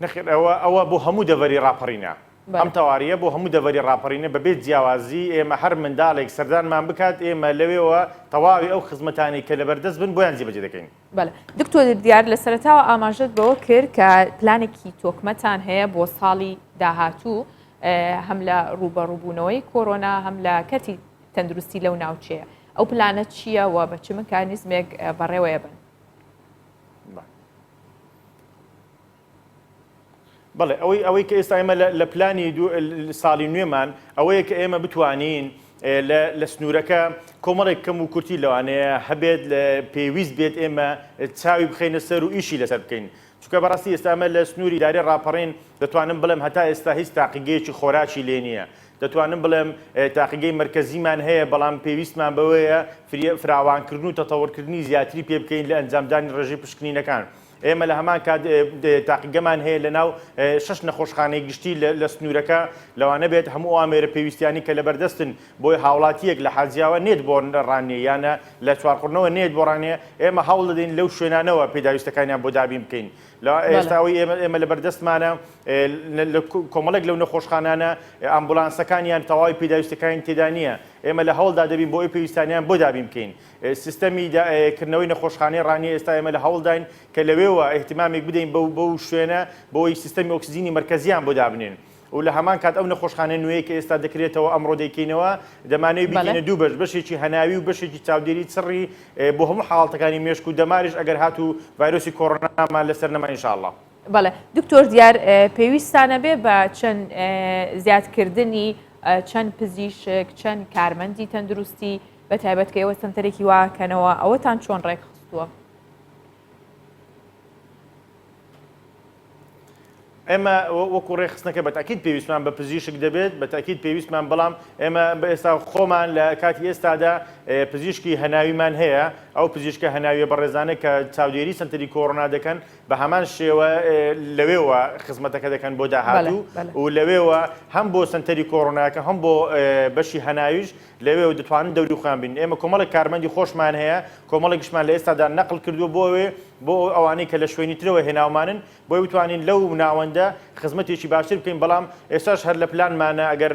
نەخێر ئەوە ئەوە بۆ هەموو دەڤەری ڕاپەڕینە ئەم تەواریە بۆ هەموو دەڤەری ڕاپەڕینە بەبێ جیاوازی ئێمە هەر منداڵێک سەردانمان بکات ئێمە لەوێوە تەواوی ئەو خزمەتانی کە لەبەردەست بن بۆیان جێبەجێ دەکەین. بەڵێ دکتۆر دیار لە سەرەتاوە ئاماژەت بەوە کرد کە پلانێکی تۆکمەتان هەیە بۆ ساڵی داهاتوو هەم لە ڕووبەڕووبوونەوەی کۆرۆنا هەم لە کەرتی تەندروستی لەو ناوچەیە ئەو پلانە چییە و بە چ مکانیزمێک بەڕێوەیە بن؟ بەڵێ ئەوەی ئەوەی کە ئێستا ئێمە لە پلانی ساڵی نوێمان ئەوەیە کە ئێمە بتوانین لە سنوورەکە کۆمەڵێک کەم و کورتی لەوانەیە هەبێت پێویست بێت ئێمە چاوی بخەینە سەر و ئیشی لەسەر بکەین چونکە بەڕاستی ئێستا ئەمە لە سنووری ئیدارەی ڕاپەڕین دەتوانم بڵێم هەتا ئێستا هیچ تاقیگەیەکی خۆراکی لێ نییە دەتوانم بڵێم تاقیگەی مەرکەزیمان هەیە بەڵام پێویستمان بەوەیە فراوانکردن و تەتەوەرکردنی زیاتری پێ بکەین لە ئەنجامدانی ڕێژەی پشکنینەکان. ئێمە لە هەمان کات تاقیگەمان هەیە لە ناو شەش نەخۆشخانەی گشتی لە سنوورەکە، لەوانە بێت هەموو ئەو ئامێرە پێویستیانی کە لەبەردەستن بۆی هاوڵاتییەک لە حاجیاوە نێت بۆ ڕانیە یانە لە چوارقوڕنەوە نێت بۆ ڕانیە، ئێمە هەوڵ دەدەین لەو شوێنانەوە پێداویستەکانیان بۆ دابین بکەین. لە ئێستا ئەوەی ئێمە ئێمە لەبەردەستمانە لە کۆمەڵێک لەو نەخۆشخانانە ئامبولانسەکانیان تەواوی پێداویستەکانی تێدا نییە، ئێمە لە هەوڵدا دەبین بۆ ئەوەی پێویستانیان بۆ دابین بکەین. سیستەمی کردنەوەی نەخۆشخانەی ڕانیە ئێستا ئێمە لە هەوڵداین کە لەوێوە ئیهتیمامێک بدەین بەو بەو شوێنە بۆی سیستەمی ئۆکسجینی مەرکەزیان بۆ دابنێن و لە هەمان کات ئەو نەخۆشخانە نوێیە کە ئێستا دەکرێتەوە ئەمڕۆ دەیکەینەوە دەمانەوێت بیکەینە دوو بەش بەشێکی هەناوی و بەشێکی چاودێری چڕی بۆ هەموو حاڵەتەکانی مێشک و دەماریش ئەگەر هاتوو ڤایرۆسی کۆرۆنامان لەسەر نەما ئینشاءاللە. بەڵێ دکتۆر دیار پێویستانە بێ بە چەند زیادکردنی چەند پزیشک چەند کارمەندی تەندروستی بە تایبەت کە ئێوە سەنتەرێکی وا کەنەوە ئەوەتان چۆن ڕێکخستووە؟ ئێمە وەکو ڕێکخستنەکە بە تاکیید پێویستمان بە پزیشک دەبێت بە تاکیید پێویستمان بەڵام ئێمە بە ئێستا خۆمان لە کاتی ئێستادا پزیشکی هەناویمان هەیە ئەو پزیشکە هەناویە بەڕێزانە کە چاودێری سەنتەری کۆرۆنا دەکەن بە هەمان شێوە لەوێوە خزمەتەکە دەکەن بۆ داهاتوو و لەوێوە هەم بۆ سەنتەری کۆرۆناکە هەم بۆ بەشی هەناویش لەوێوە دەتوانن دەوری خۆیان بین. ئێمە کۆمەڵێک کارمەندی خۆشمان هەیە، کۆمەڵێکیشمان لە ئێستادا نەقڵ کردووە بۆ ئەوێ، بۆ ئەوانەی کە لە شوێنی ترەوە هێناومانن، بۆی بتوانین لەو ناوەندە خزمەتێکی باشتر بکەین، بەڵام ئێستاش هەر لە پلانمانە ئەگەر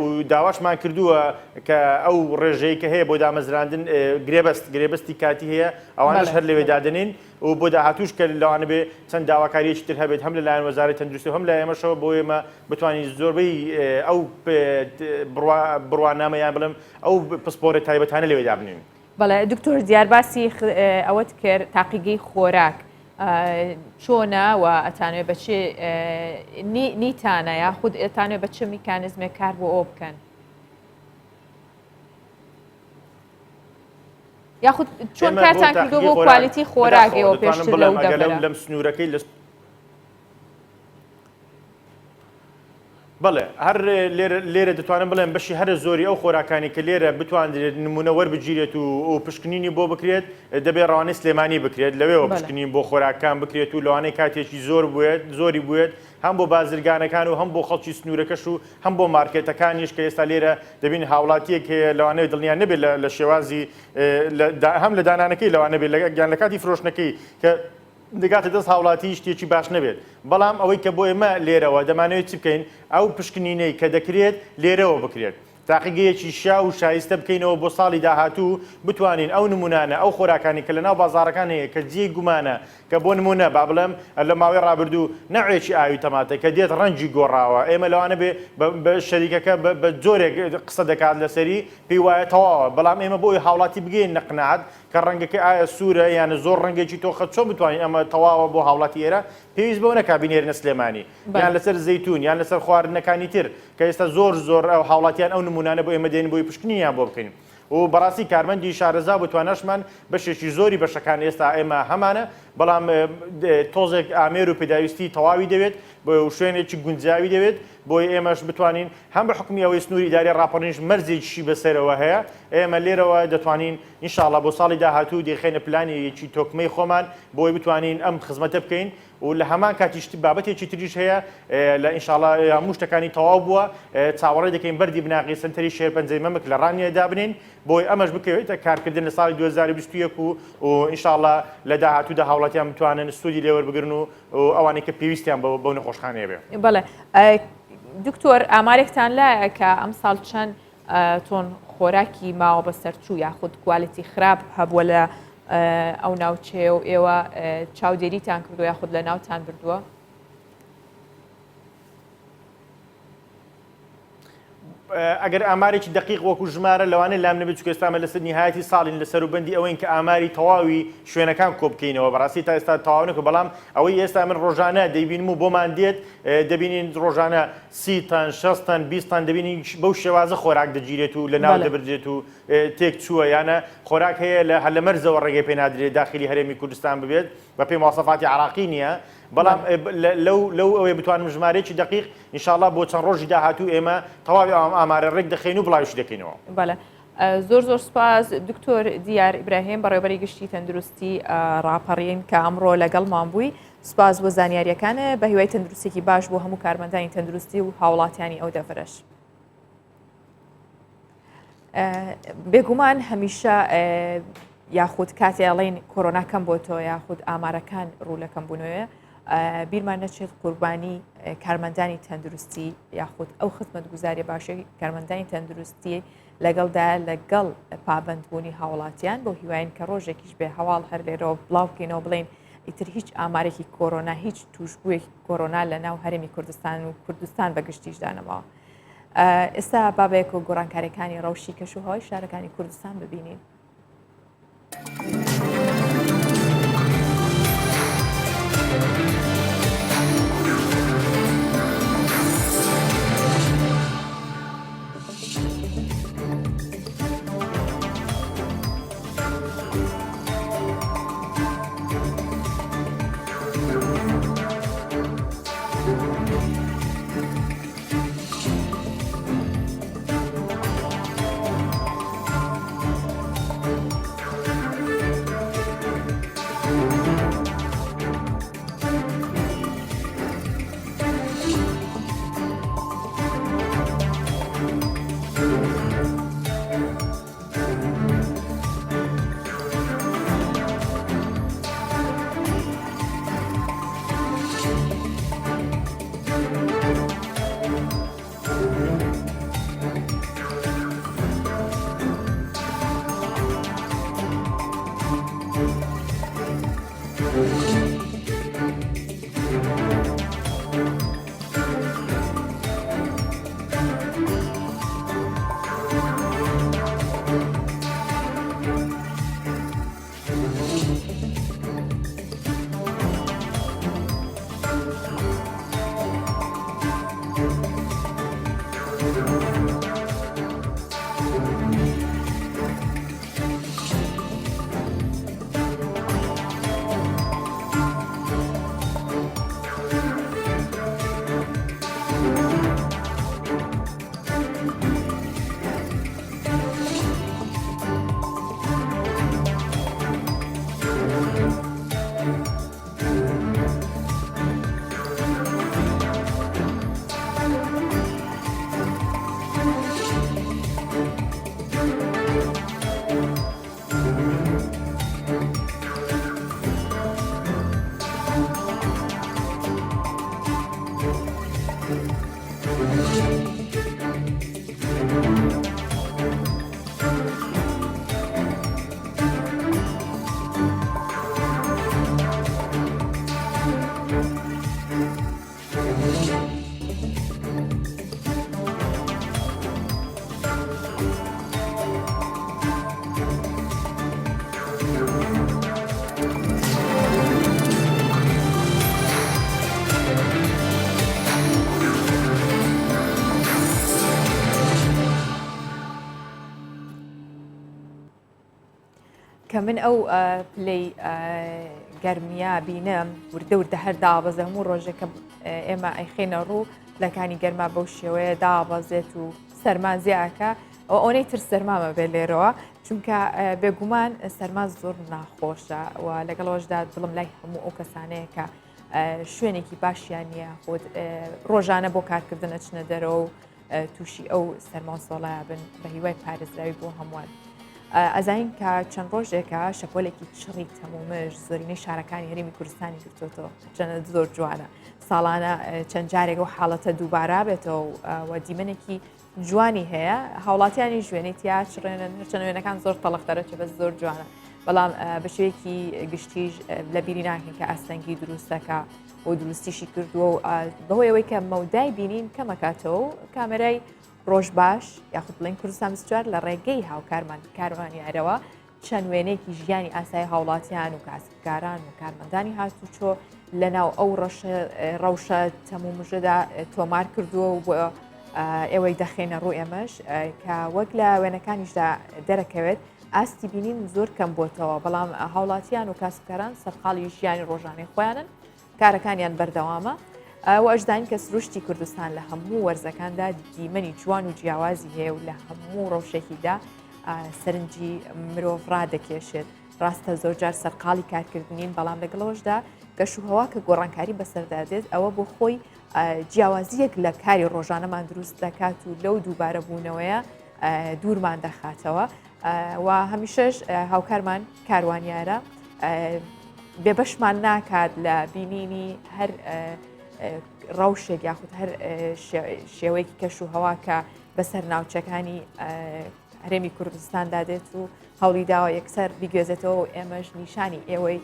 و داواشمان کردووە کە ئەو ڕێژەی کە هەیە بۆ دامەزراندن گرێبەست گرێبەستی کاتی هەیە ئەوانەش هەر لەوێ دادەنێین و بۆ داهاتووش کە لەوانە بێ چەند داواکارییەکی تر هەبێت هەم لەلایەن وەزارەتی تەندروستی و هەم لای ئێمەشەوە بۆ ئێمە بتوانین زۆربەی ئەو بڕوانامە یان بڵێم ئەو پسپۆرە تایبەتانە لەوێ دابنێین. بەڵێ دکتۆر دیار باسی ئەوەت کرد تاقیگەی خۆراک چۆنە و ئەتانوێ بە چ نیتانە یاخود ئەتانوێ بە چ میکانزمێک کار بۆ ئەو بکەن؟ یاخود چۆن کارتان کردو بۆ کوالیتی خۆراکەوە پێشتر لەو دەڤەرە؟ لەم سنوورەکەی لە بەڵێ هەر لێرە دەتوانم بڵێم بەشی هەرە زۆری ئەو خۆراکانی کە لێرە بتواندرێت نمونە وەربگیرێت و پشکنینی بۆ بکرێت دەبێت ڕەوانەی سلێمانی بکرێت لەوێوە پشکنین بۆ خۆراکان بکرێت و لەوانەیە کاتێکی زۆر بوێت زۆری بوێت هەم بۆ بازرگانەکان و هەم بۆ خەڵکی سنوورەکەش و هەم بۆ مارکێتەکانیش کە ئێستا لێرە دەبین هاوڵاتیەک هەیە لەوانەیە دڵنیا نەبێت لە شێوازی هەم لە دانانەکەی لەوانە بێت یان لە کاتی فرۆشتنەکەی کە دەگاتە دەست هاوڵاتی شتێکی باش نەبێت بەڵام ئەوەی کە بۆ ئێمە لێرەوە دەمانەوێت چی بکەین ئەو پشکنینەی کە دەکرێت لێرەوە بکرێت تاقیگەیەکی شیاو و شایستە بکەینەوە بۆ ساڵی داهاتوو بتوانین ئەو نمونانە ئەو خۆراکانی کە لەناو بازاڕەکان هەیە کە جێی گومانە کە بۆ نمونە با بڵێم لە ماوەی ڕابردوو نەوعێکی ئاوی تەماتە کە دێت ڕەنگی گۆڕاوە ئێمە لەوانە بێ بە شەریکەکە بە جۆرێک قسە دەکات لەسەری پێی وایە تەواوە بەڵام ئێمە بۆی هاوڵاتی بگەینە قناعەت کە ڕەنگەکەی ئایا سوورە یان زۆر ڕەنگێکی تۆخە چۆن بتوانین ئەمە تەواوە بۆ هاوڵاتی ئێرە پێویست بەوە نەکا بینێرنە سلێمانی یان لەسەر زەیتون یان لەسەر خواردنەکانی تر کە ئێستا زۆر زۆر ئەو هاوڵاتیان ئەو نمونانە بۆ ئێمە دێن بۆی پشکنینیان بۆ بکەین و بەڕاستی کارمەندی شارەزا و تواناشمان بەشێکی زۆری بەشەکان ئێستا ئێمە هەمانە بەڵام تۆزێک ئامێر و پێداویستی تەواوی دەوێت بۆ شوێنێکی گونجاوی دەوێت بۆی ئێمەش بتوانین هەم بە حوکمی ئەوەی سنووری ئیداری ڕاپەڕینیش مەرجێکیشی بەسەرەوە هەیە، ئێمە لێرەوە دەتوانین ان شاء اللە بۆ ساڵی داهاتوو دەیخەینە پلانێکی تۆکمەی خۆمان بۆی بتوانین ئەم خزمەتە بکەین و لە هەمان کاتیش بابەتێکی تریش هەیە لە ان شاء اللە هەموو شتەکانی تەواو بووە چاوەڕێ دەکەین بەردی بناغەی سەنتەری شێرپەنجەی مەمک لە ڕانیە دابنێین بۆی ئەمەش بکەوێتە کارکردن لە ساڵی 2021 و ان شاء اللە لە داهاتوودا هاوڵاتیان بتوانن سوودی لێوەربگرن و ئەوانەی کە پێویستیان بەو نەخۆشخانەیە بێ. بەڵێ دکتۆر ئامارێکتان لایە کە ئەمساڵ چەند تۆن خۆراکی ماوە بەسەرچوو یاخود کوالیتی خراپ هەبووە لە ئەو ناوچەیە و ئێوە چاودێریتان کردو یاخود لە ناوتان بردووە؟ ئەگەر ئامارێکی دەقیق وەکو ژمارە لەوانەیە لام نەبێت چونکە ئێستا ئەمە لەسەر نیهایەتی ساڵین لە سەروبەندی ئەوەین کە ئاماری تەواوی شوێنەکان کۆ بکەینەوە بەڕاستی تا ئێستا تەواو نەکرد بەڵام ئەوەی ئێستا من ڕۆژانە دەیبینم و بۆمان دێت دەبینین ڕۆژانە سی تەن 60 تەن 20 تەن دەبینین بەو شێوازە خۆراک دەگیرێت و لە ناو دەبردرێت و تێک چووە یانە خۆراک هەیە لە هەر لە مەرزەوە ڕێگەی پێ نادرێت داخلی هەرێمی کوردستان ببێت بە پێی مواسەفاتی عراقی نییە بەڵام لەو لەو ئەوەی بتوانم ژمارەیەکی دەقیق ئینشاڵا بۆ چەند ڕۆژی داهاتوو ئێمە تەواوی ئەم ئامارە ڕێک دەخەین و بڵاویشی دەکەینەوە. بەڵێ زۆر زۆر سپاس دکتۆر دیار ئیبراهیم بەڕێوبەری گشتی تەندروستی ڕاپەڕین کە ئەمڕۆ لەگەڵمان بووی سپاس بۆ زانیاریەکان بە هیوای تەندروستێکی باش بۆ هەموو کارمەندانی تەندروستی و هاوڵاتیانی ئەو دەڤەرەش. بێگومان هەمیشە یاخود کاتێ ئەڵێن کۆرۆنا کەم بۆتەوە یاخود ئامارەکان ڕوو لە کەم بوونەوەیە بیرمان نەچێت قوربانی کارمەندانی تەندروستی یاخود ئەو خزمەت گوزاری باشی کارمەندانی تەندروستی لەگەڵدا لەگەڵ پابندبوونی هاوڵاتیان بۆ هیواین کە ڕۆژێکیش بێ هەواڵ هەر لێرەوە بڵاوکەینەوە بڵین ئیتر هیچ ئامارێکی کۆرۆنا هیچ توشبووێکی کۆرۆنا لە ناو هەرێمی کوردستان و کوردستان بە گشتیشدا نەماوە. ئێستا با بەیەکەوە گۆڕانکاریەکانی ڕەوشی کەش و هەوای شارەکانی کوردستان ببینین. کە من ئەو پلەی گەرمیە بینم وردە وردە هەر دابەزە هەموو ڕۆژێک کە ئێمە ئەیخینە ڕوو پلەکانی گەرما بەو شێوەیە دابەزێت و سەرما زیاکە ئەو ئەوەی تر سەرمامە بێ لێرەوە چونکە بێگومان سەرما زۆر ناخۆشە و لەگەڵەوەشدا دڵم لای هەموو ئەو کەسانەیە کە شوێنێکی باشیان نییە خۆت ڕۆژانە بۆ کارکردن ئەچنە دەرەوە و تووشی ئەو سەرما و سۆڵایە بن بە هیوای پارێزراوی بۆ هەمووان. ئەزانین کە چەند ڕۆژێکە شەپۆلێکی چڕی تەمومژ زۆرینەی شارەکانی هەرێمی کوردستانی گرتوتەوە چەند زۆر جوانە ساڵانە چەند جارێک و حاڵەتە دووبارە بێتەوە و دیمەنێکی جوانی هەیە هاوڵاتیانی ژوێنەی تیا چڕێنن هەرچەند وێنەکان زۆر تەڵخ دەرەچێ بەس زۆر جوانە بەڵام بە شێوەیەکی گشتیش لە بیری ناکەین کە ئاستەنگی دروستەکە و دروستیشی کردووە و بەهۆی ئەوەی کە مەودای بینین کەمەکاتەوە و کامێرای ڕۆژ باش یاخود بڵین کوردستان 24 لە ڕێگەی هاوکارمان کاروانی عەرەوە چەند وێنەیەکی ژیانی ئاسایی هاوڵاتیان و کاسبکاران و کارمەندانی هاتوچۆ لەناو ئەو ڕەوشە تەمومژەدا تۆمار کردووە و بۆ ئێوەی دەخێنە ڕوو ئێمەش کە وەک لە وێنەکانیشدا دەرەکەوێت ئاستی بینین زۆر کەم بۆتەوە بەڵام هاوڵاتیان و کاسبکاران سەرقاڵی ژیانی ڕۆژانەی خۆیانن کارەکانیان بەردەوامە و ئەشزانین کە سروشتی کوردستان لە هەموو وەرزەکاندا دیمەنی جوان و جیاوازی هەیە و لە هەموو ڕەوشێکیدا سەرنجی مرۆڤ ڕادەکێشێت ڕاستە زۆرجار سەرقاڵی کارکردنین بەڵام لەگەڵەوەشدا کەش و هەوا کە گۆڕانکاری بەسەردا دێت ئەوە بۆ خۆی جیاوازیەک لە کاری ڕۆژانەمان دروست دەکات و لەو دووبارە بوونەوەیە دوورمان دەخاتەوە و هەمیشەش هاوکارمان کاروانیارە بێبەشمان ناکات لە بینینی هەر ڕەوشێک یاخود هەر شێوەیەکی کەش و هەوا کە بەسەر ناوچەکانی هەرێمی کوردستاندا دێت و هەوڵی داوە یەکسەر بیگوێزێتەوە و ئێمەش نیشانی ئێوەی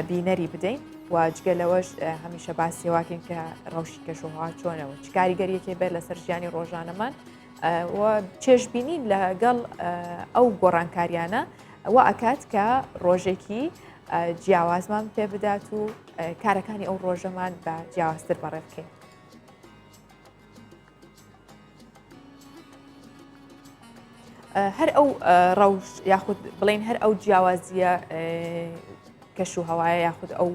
بینەری بدەین و جگە لەوەش هەمیشە باسیواکەین کە ڕەوشی کەشوهوا چۆنەوە چ کاریگەریەکی بێت لەسەر ژیانی ڕۆژانەمان و چێژبینین لەگەڵ ئەو گۆڕانکاریانە وا ئەکات کە ڕۆژێکی جیاوازمان پێ بدات و کارەکانی ئەو ڕۆژەمان بە جیاوازتر بەڕێ بکەین. هەر ئەو ڕەوش یاخود بڵین هەر ئەو جیاوازیە کەش و هەوایە یاخود ئەو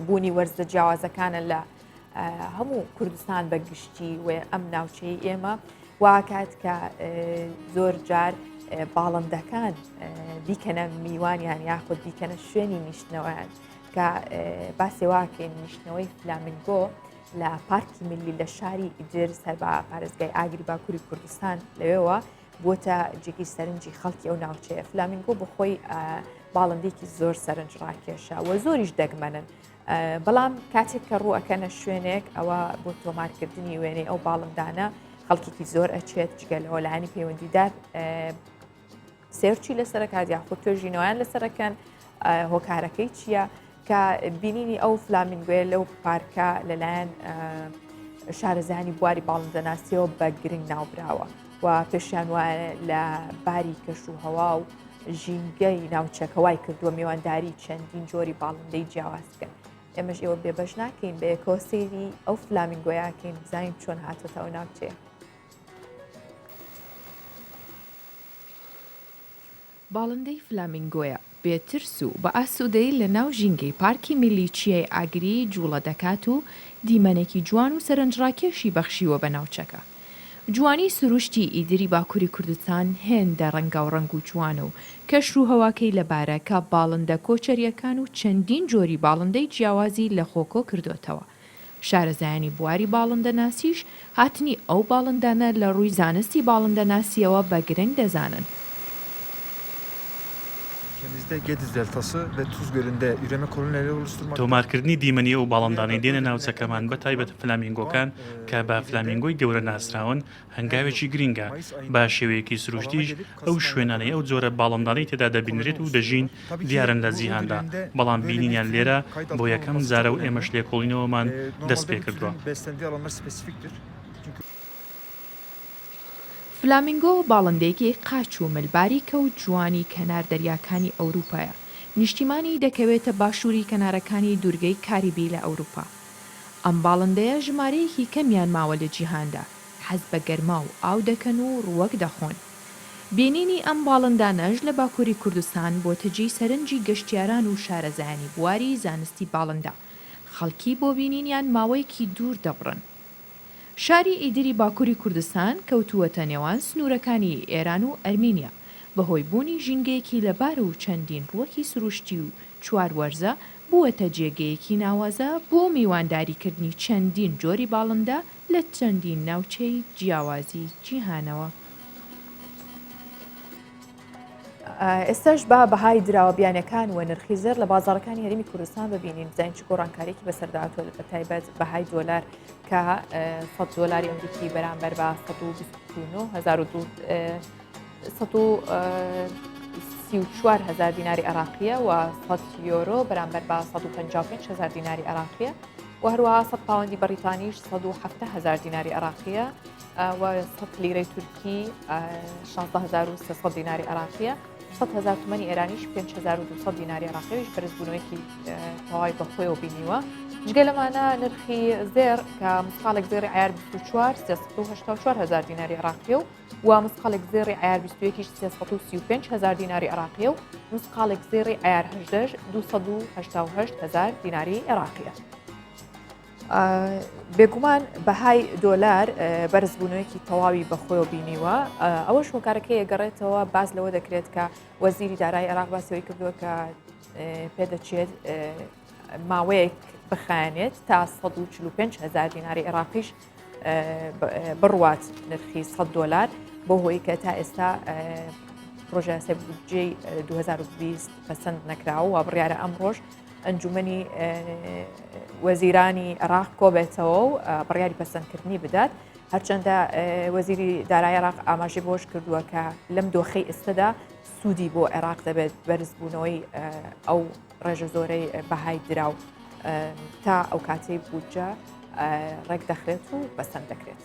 بوونی وەرزە جیاوازەکانە لە هەموو کوردستان بە گشتی و ئەم ناوچەی ئێمە واکات کە زۆر جار باڵندەکان بیکەنە میوانیان یاخود بیکەنە شوێنی نیشتنەوەیان کە باسێواکەین نیشتنەوەی فلامینگۆ لە پارکی میللی لە شاری ئیدر سەر بە پارێزگای ئاگری باکووری کوردستان لەوێوە بووەتە جێگەی سەرنجی خەڵکی ئەو ناوچەیە فلامینگۆ بەخۆی باڵندێکی زۆر سەرنج ڕاکێشە و زۆریش دەگمەنن بەڵام کاتێک کە ڕوو ئەکەنە شوێنێک ئەوە بۆ تۆمارکردنی وێنەی ئەو باڵندانە خەڵکێکی زۆر ئەچێت جگە لەوە لایەنی پەیوەندیدار search ی لەسەرکات یاخود توێژینەوەیان لەسەرەکەن هۆکارەکەی چییە کە بینینی ئەو فلامینگۆیە لەو پارکە لەلایەن شارەزایانی بواری باڵندەناسیەوە بە گرنگ ناوبراوە و پێشیان وایە لە باری کەش و هەوا و ژینگەی ناوچەکە وای کردووە میوانداری چەندین جۆری باڵندەی جیاواز بکەن ئێمەش ئێوە بێبەش ناکەین بەیەکەوە سەیری ئەو فلامینگۆیاکەین بزانین چۆن هاتۆتە ئەو ناوچەیە. باڵندەی فلامینگۆیە بێ ترس و بە ئاسوودەیی لە ناو ژینگەی پارکی میللی چیای ئاگری جووڵە دەکات و دیمەنێکی جوان و سەرنجڕاکێشی بەخشیوە بە ناوچەکە. جوانی سروشتی ئیدری باکوری کوردستان هێندە ڕەنگاوڕەنگ و جوانە و کەش و هەواکەی لەبارە کە باڵندە کۆچەرییەکان و چەندین جۆری باڵندەی جیاوازی لەخۆ کۆکردۆتەوە. شارەزایانی بواری باڵندەناسیش هاتنی ئەو باڵندانە لە ڕووی زانستی باڵندەناسییەوە بە گرنگ دەزانن. Ülkemizde Gediz Deltası ve Tuz Gölü'nde üreme kolonileri oluşturmakta. تۆمارکردنی دیمەنی ئەو باڵندانەی دێنە ناوچەکەمان بە تایبەت فلامینگۆکان کە بە فلامینگۆی گەورە ناسراون هەنگاوێکی گرینگە، بە شێوەیەکی سروشتیش ئەو شوێنانەی ئەو جۆرە باڵندانەی تێدا دەبینرێت و دەژین دیارن لە جیهاندا، بەڵام بینینیان لێرە بۆ یەکەم جارە و ئێمەش لێکۆڵینەوەمان دەست پێکردووە. فلامینگۆ باڵندەیەکی قاچ و مل باریکە و جوانی کەنار دەریاکانی ئەوروپایە، نیشتیمانی دەکەوێتە باشووری کەنارەکانی دوورگەی کاریبی لە ئەوروپا. ئەم باڵندەیە ژمارەیەکی کەمیان ماوە لە جیهاندا، حەز بە گەرما و ئاو دەکەن و ڕووەک دەخۆن. بینینی ئەم باڵندانەش لە باکووری کوردستان بۆتە جێی سەرنجی گەشتیاران و شارەزایانی بواری زانستی باڵندە، خەڵکی بۆ بینینیان ماوەیەکی دوور دەبڕن. شاری ئیدری باکووری کوردستان کەوتووەتە نێوان سنوورەکانی ئێران و ئەرمینیا، بەهۆی بوونی ژینگەیەکی لەبار و چەندین ڕووەکی سروشتی و چوار وەرزە، بووەتە جێگەیەکی ناوازە بۆ میوانداریکردنی چەندین جۆری باڵندە لە چەندین ناوچەی جیاوازی جیهانەوە. ئێستاش با بەهای دراوە بیانەکان و نرخی زێڕ لە بازاڕەکانی هەرێمی کوردستان ببینین بزانین چ گۆڕانکاریکی بەسەردا هاتووە بە تایبەت بەهای دۆلار کە 100 دۆلاری ئەمریکی بەرامبەر بە 129 هزار دیناری عراقیە و 100 یۆرۆ بەرامبەر بە 155 هزار دیناری عراقیە و هەروەها 100 پاوەندی بەریتانیش 170 هزار دیناری عراقیە و 100 لیرەی تورکی 16300 دیناری عراقیە 100 هزار تومەنی ئێرانیش 5200 دیناری عراقیش بەرزبوونەوەیەکی تەواوی بەخۆیەوە بینیوە جگە لەمانە نرخی زێر کە مسقاڵێک زێڕی عیار 24 384 هزار دیناری عراقیە و و مسقاڵێک زێڕی عیار 21 335 هزار دیناری عراقیە و مسقاڵێک زێڕی عیار 18 288 هزار دیناری عراقیە. بێگومان بەهای دۆلار بەرزبوونەوەیەکی تەواوی بەخۆیەوە بینیوە ئەوەش هۆکارەکەی گەڕێتەوە باس لەوە دەکرێت کە وەزیری دارای عێراق باسەوەی کردووە کە پێدەچێت ماوەیەک بخایەنێت تا 145 هزار دیناری عێراقیش بڕوات نرخی 100 دلار بۆ هۆی کە تا ئێستا پرۆژەیاسای بودجەی 2020 پەسەند نەکراوە و بڕیارە ئەمڕۆژ ئەنجومەنی وەزیرانی عێراق کۆبێتەوە و بڕیاری پەسەندکردنی بدات هەرچەندە وەزیری دارای عێراق ئاماژەی بۆش کردووە کە لەم دۆخەی ئێستەدا سوودی بۆ عێراق دەبێت بەرزبوونەوەی ئەو ڕێژە زۆرەی بەهای دراو تا ئەو کاتەی بودجە ڕێک دەخرێت و پەسەند دەکرێت.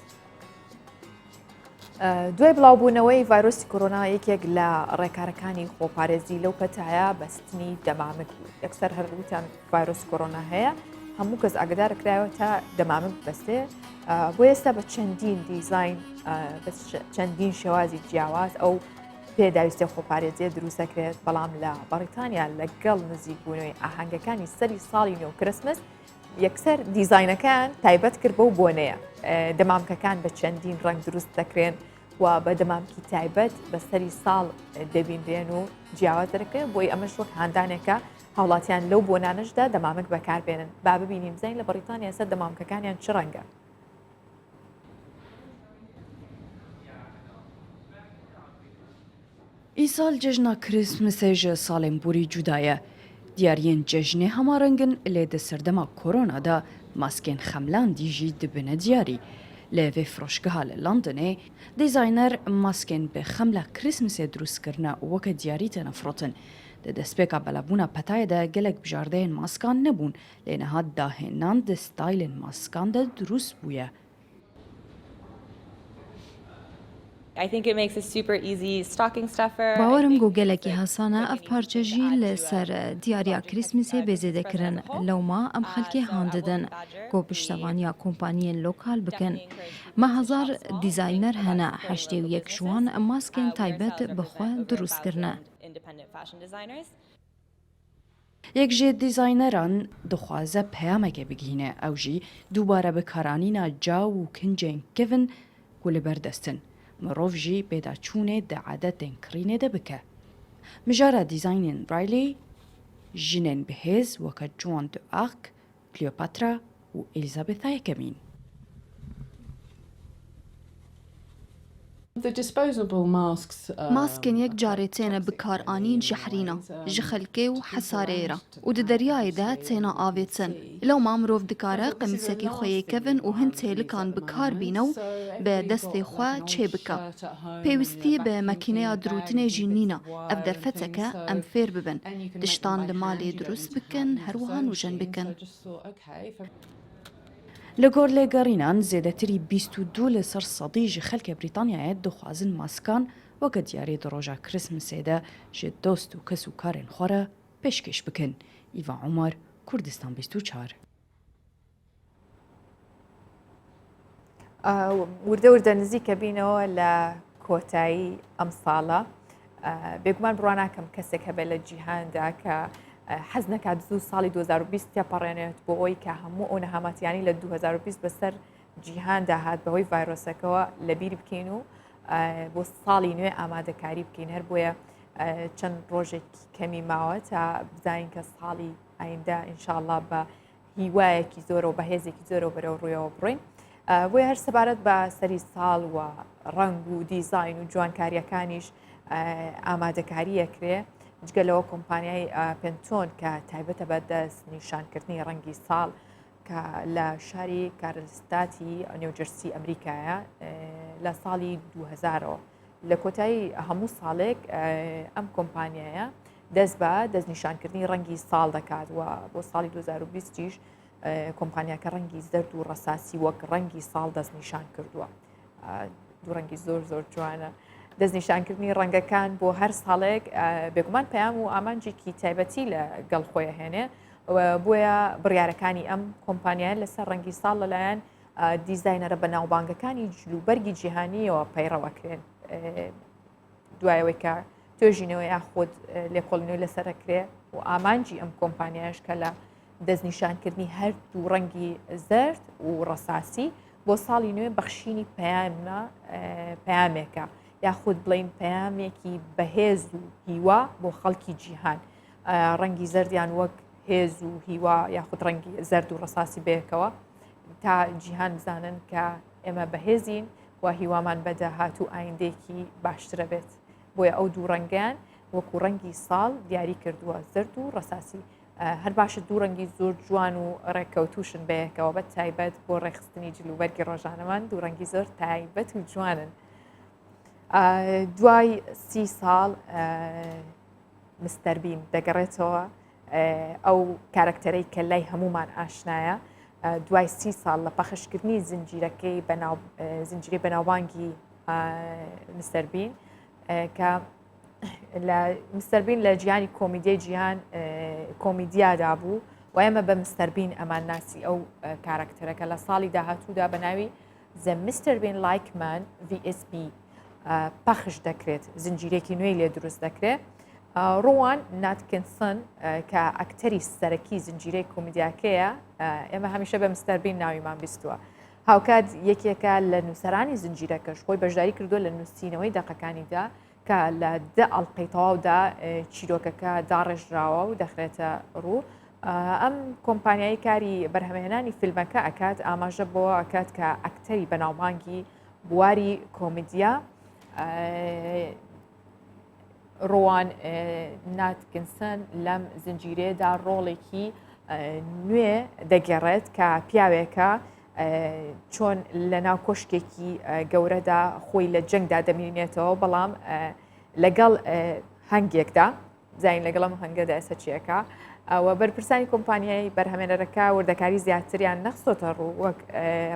دوای بڵاوبوونەوەی ڤایرۆسی کۆرۆنا یەکێک لە ڕێکارەکانی خۆپارێزی لەو پەتایە بەستنی دەمامک بوو یەکسەر هەر وتیان ڤایرۆسی کۆرۆنا هەیە هەموو کەس ئاگدار کرایەوە تا دەمامک بەستێ بۆ ئێستا بە چەندین دیزین بە چەندین شێوازی جیاواز ئەو پێداویستە خۆپارێزیە دروست دەکرێت بەڵام لە بەڕیتانیا لەگەڵ نزیکبوونەوەی ئاهەنگەکانی سەری ساڵی نوێ و کرسمس یەکسەر دیزاینەکەیان تایبەت کرد بەو بۆنەیە دەمامکەکان بە چەندین ڕەنگ دروست دەکرێن و بە دەمامکی تایبەت بە سەری ساڵ دەبینرێن و جیاواز دەکرێن بۆی ئەمەش وەک هاندانێکە هاوڵاتیان لەو بۆنانەشدا دەمامک بەکاربێنن با ببینین بزانین لە بەڕیتانیا سەر دەمامکەکانیان چ ڕەنگە. ئیساڵ جەژنا کریسمسê ji salên borî cuda ye. Diyariyên cejnê hema reng in lê di serdema korona de maskên xemlandî jî dibine diyarî. Li vê firoşgeha li Londonê dîzayner maskên bi xemla Krîsmisê dirûst kirine û weke diyarî têne firotin. Di destpêka belavbûna petayê de gelek bijardeyên maskan nebûn lê niha dahênan di staylên maskan de dirûst bûye. Bawerim ku gelekî hesan e ev parçe jî li ser diyariya Krîsmisê bê zêdekirin. Lewma em xelkê han didin ku piştevaniya kompaniyên lokal bikin. Me hezar dîzayner hene, 81 ji wan maskên taybet bi xwe dirûst kirine. Yek ji dîzayneran dixwaze peyamekê bigihîne, ew jî dubare bikaranîna caw û kincên kevn ku li ber dest in. Mirov jî pêdaçûnê di adetên kirînê de bike. Mijara dîzaynên Riley jinên bihêz weke Joan d'Arc, Kleopatra û Elîzabetha Yekemîn. Maskên yek carê têne bikaranîn jehrîna ji xelkê û hesareyê re û di deryayê de têne avêtin. Lewma mirov dikare qemîsekî xwe yê kevin û hin têlikan bi kar bîne û bi destê xwe çê bike. Pêwîstî bi mekîneya dirûtinê jî nîne. Ev derfetek e em fêr bibin, tiştan li malê dirûst bikin, her wiha nûjen bikin. Li gor lêgerînan zêdetirî 22 li ser sedî ji xelkê Brîtanyayê dixwazin maskan weke diyarî di roja Christmasê de ji dost û kes û karên xwe re pêşkêş bikin. Îva Omar, Kurdistan 24. وردە وردە نزیکە بینەوە لە. کۆتایی ئەم ساڵە بێگومان بڕوا ناکەم کەسێک هەبێت لە جیهاندا کە حەز نەکات زوو ساڵی 2020 تێپەڕێنێت بۆ ئەوی کە هەموو ئەو نەهامەتیانی لە 2020 بەسەر جیهاندا هات بەهۆی ڤایرۆسەکەوە لەبیر بکەین و بۆ ساڵی نوێ ئامادەکاری بکەین هەر بۆیە چەند ڕۆژێکی کەمی ماوە تا بزانین کە ساڵی ئایندە ئینشاءاللە بە هیوایەکی زۆرەوە بە هێزێکی زۆرەوە بەرەو ڕوویەوە بڕۆین بۆیە هەر سەبارەت بە سەری ساڵ و ڕەنگ و دیزاین و جوانکاریەکانیش ئامادەکاریەکرێ جگە لەوە کۆمپانیای Pantone کە تایبەتە بە دەست نیشانکردنی ڕەنگی ساڵ کە لە شاری کارلستاتی نیوجرسی ئەمریکایە لە ساڵی 2000ەوە لە کۆتایی هەموو ساڵێک ئەم کۆمپانیایە دەست بە دەستنیشانکردنی ڕەنگی ساڵ دەکات و بۆ ساڵی 2020 یش کۆمپانیاکە ڕەنگی زەرد و ڕەساسی وەک ڕەنگی ساڵ دەستنیشان کردووە دوو ڕەنگی زۆر زۆر جوانە دەستنیشانکردنی ڕەنگەکان بۆ هەر ساڵێک بێگومان پەیام و ئامانجێکی تایبەتی لە گەڵ خۆی هێنێ بۆیە بڕیارەکانی ئەم کۆمپانیای لەسەر ڕەنگی ساڵ لەلایەن دیزاینەرە بەناوبانگەکانی جلوبەرگی جیهانیەوە پەیڕەوەکرێن دوایەوەی کە توێژینەوە یاخود لێکۆڵینەوەی لەسەر ئەکرێ و ئامانجی ئەم کۆمپانیایش کە لە دەستنیشانکردنی هەر دوو ڕەنگی زەرد و ڕەساسی بۆ ساڵی نوێ بەخشینی پەیامە پەیامێکە یاخود بڵین پەیامێکی بەهێز و هیوا بۆ خەڵکی جیهان ڕەنگی زەردیان وەک هێز و هیوا یاخود ڕەنگی زەرد و ڕەساسی بەیەکەوە تا جیهان بزانن کە ئێمە بەهێزین و هیوامان بە داهاتوو ئایندەیەکی باشترە بێت بۆیە ئەو دوو ڕەنگەیان وەکو ڕەنگی ساڵ دیاری کردووە زرد و ڕەساسی هەر باشە دوو ڕەنگی زۆر جوان و ڕێککەوتوشن بەیەکەوە بە تایبەت بۆ ڕێکخستنی جلوبەرگی ڕۆژانەمان دوو ڕەنگی زۆر تایبەت و جوانن دوای سی ساڵ مستەر بین دەگەڕێتەوە ئەو کارەکتەرەی کە لای هەمومان ئاشنایە دوای سی ساڵ لە پەخشکردنی زنجیرەکەی زنجیرەی بەناوبانگی مستەر بین کە لە مستەر بین لە جیهانی کۆمیدیای جیهان کۆمیدیادا بوو و ئێمە بە مستەر بین ئەمان ناسی ئەو کارەکتەرەکە لە ساڵی داهاتوودا بە ناوی The Mr. Bean Like Man VSB پەخش دەکرێت زنجیرێکی نوێی لێ دروست دەکرێت ڕوان ناتکنسن کە ئەکتەری سەرەکی زنجیرەی کۆمیدیاکەیە ئێمە هەمیشە بە مستەر بین ناویمان بیستووە هاوکات یەکێکە لە نووسەرانی زنجیرەکەش خۆی بەشداری کردووە لە نووسینەوەی دەقەکانیدا کە لە دە ئەڵلقەی تەواودا چیرۆکەکە داڕێژراوە و دەخرێتە ڕوو ئەم کۆمپانیایی کاری بەرهەمهێنانی فیلمەکە ئەکات ئاماژە بۆ ئەکات کە ئەکتەری بەناوبانگی بواری کۆمیدیا ڕوان ناتکنسن لەم زنجیرەیەدا ڕۆڵێکی نوێ دەگێڕێت کە پیاوێکە چۆن لە ناو کۆشکێکی گەورەدا خۆی لە جەنگدا دەمینێتەوە بەڵام لەگەڵ هەنگێکدا زین لەگەڵم هەنگەدا ئێستا چیەکە ئەوە بەرپرسانی کۆمپانیای بەرهەمێنەرەکە وردەکاری زیاتریان نەخستۆتە ڕوو وەک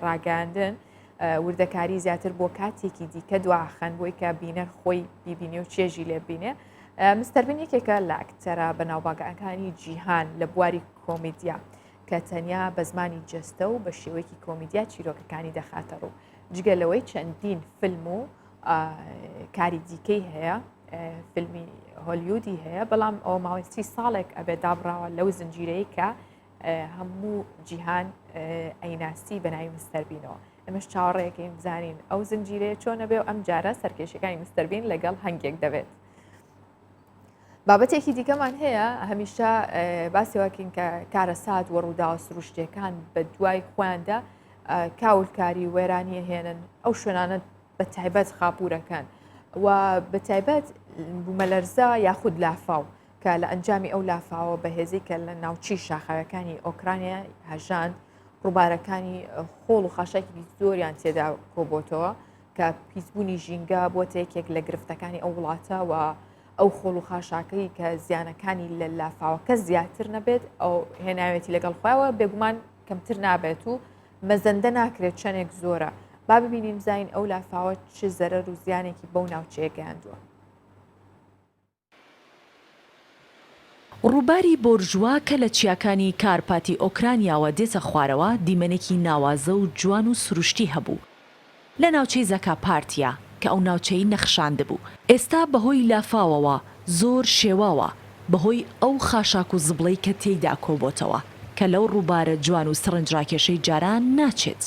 ڕاگەاندن وردەکاری زیاتر بۆ کاتێکی دیکە دواخەن بۆی کە بینەر خۆی بیبینێ و چێژی لێ بینێ مستەر بین یەکێکە لە ئەکتەرە بەناوبانگەکانی جیهان لە بواری کۆمیدیا کە تەنیا بە زمانی جەستە و بە شێوەیەکی کۆمیدیا چیرۆکەکانی دەخاتە ڕوو جگە لەوەی چەندین فیلم و کاری دیکەی هەیە فیلمی هۆلیودی هەیە بەڵام ئەو ماوەی سی ساڵێک ئەبێ دابراوە لەو زنجیرەیە کە هەموو جیهان ئەیناسی بە ناوی مستەر بینەوە ئەمەش چاوەڕێکەین بزانین ئەو زنجیرەیە چۆن ئەبێ و ئەم جارە سەرکێشەکانی مستەر بین لەگەڵ هەنگێک دەبێت. بابەتێکی دیکەمان هەیە هەمیشە باسیواکەین کە کارەسات و ڕووداوە سروشتەکان بە دوای خۆیاندا کاولکاری وێرانیە هێنن ئەو شوێنانە بە تایبەت خاپورەکان و بە تایبەت بوومەلەرزە یاخود لافاو کە لە ئەنجامی ئەو لافاوە بەهێزەی کە لە ناوچەی شاخاویەکانی ئۆکرانیا هەژاند، ڕووبارەکانی خۆڵ و خاشاکی زۆریان تێدا کۆبۆتەوە کە پیسبوونی ژینگە بۆتە یەکێک لە گرفتەکانی ئەو وڵاتە و ئەو خۆڵ و خاشاکەی کە زیانەکانی لە لافاوەکە زیاتر نەبێت ئەو هێناوێتی لەگەڵ خۆیەوە بێگومان کەمتر نابێت و مەزەندە ناکرێت چەندێک زۆرە با ببینین بزانین ئەو لافاوە چ زەرەر و زیانێکی بەو ناوچەیە گەیاندووە. ڕووباری بۆرژوا کە لە چیاکانی کارپاتی ئۆکرانیاوە دێتە خوارەوە دیمەنێکی ناوازە و جوان و سروشتی هەبوو لە ناوچەی زاکاپارتیا کە. کە ئەو ناوچەی نەخشاندبوو، ئێستا بەهۆی لافاوەوە زۆر شێواوە بەهۆی ئەو خاشاک و زبڵەی کە تێیدا کۆبۆتەوە کە لەو ڕووبارە جوان و سەرنجڕاکێشەی جاران ناچێت.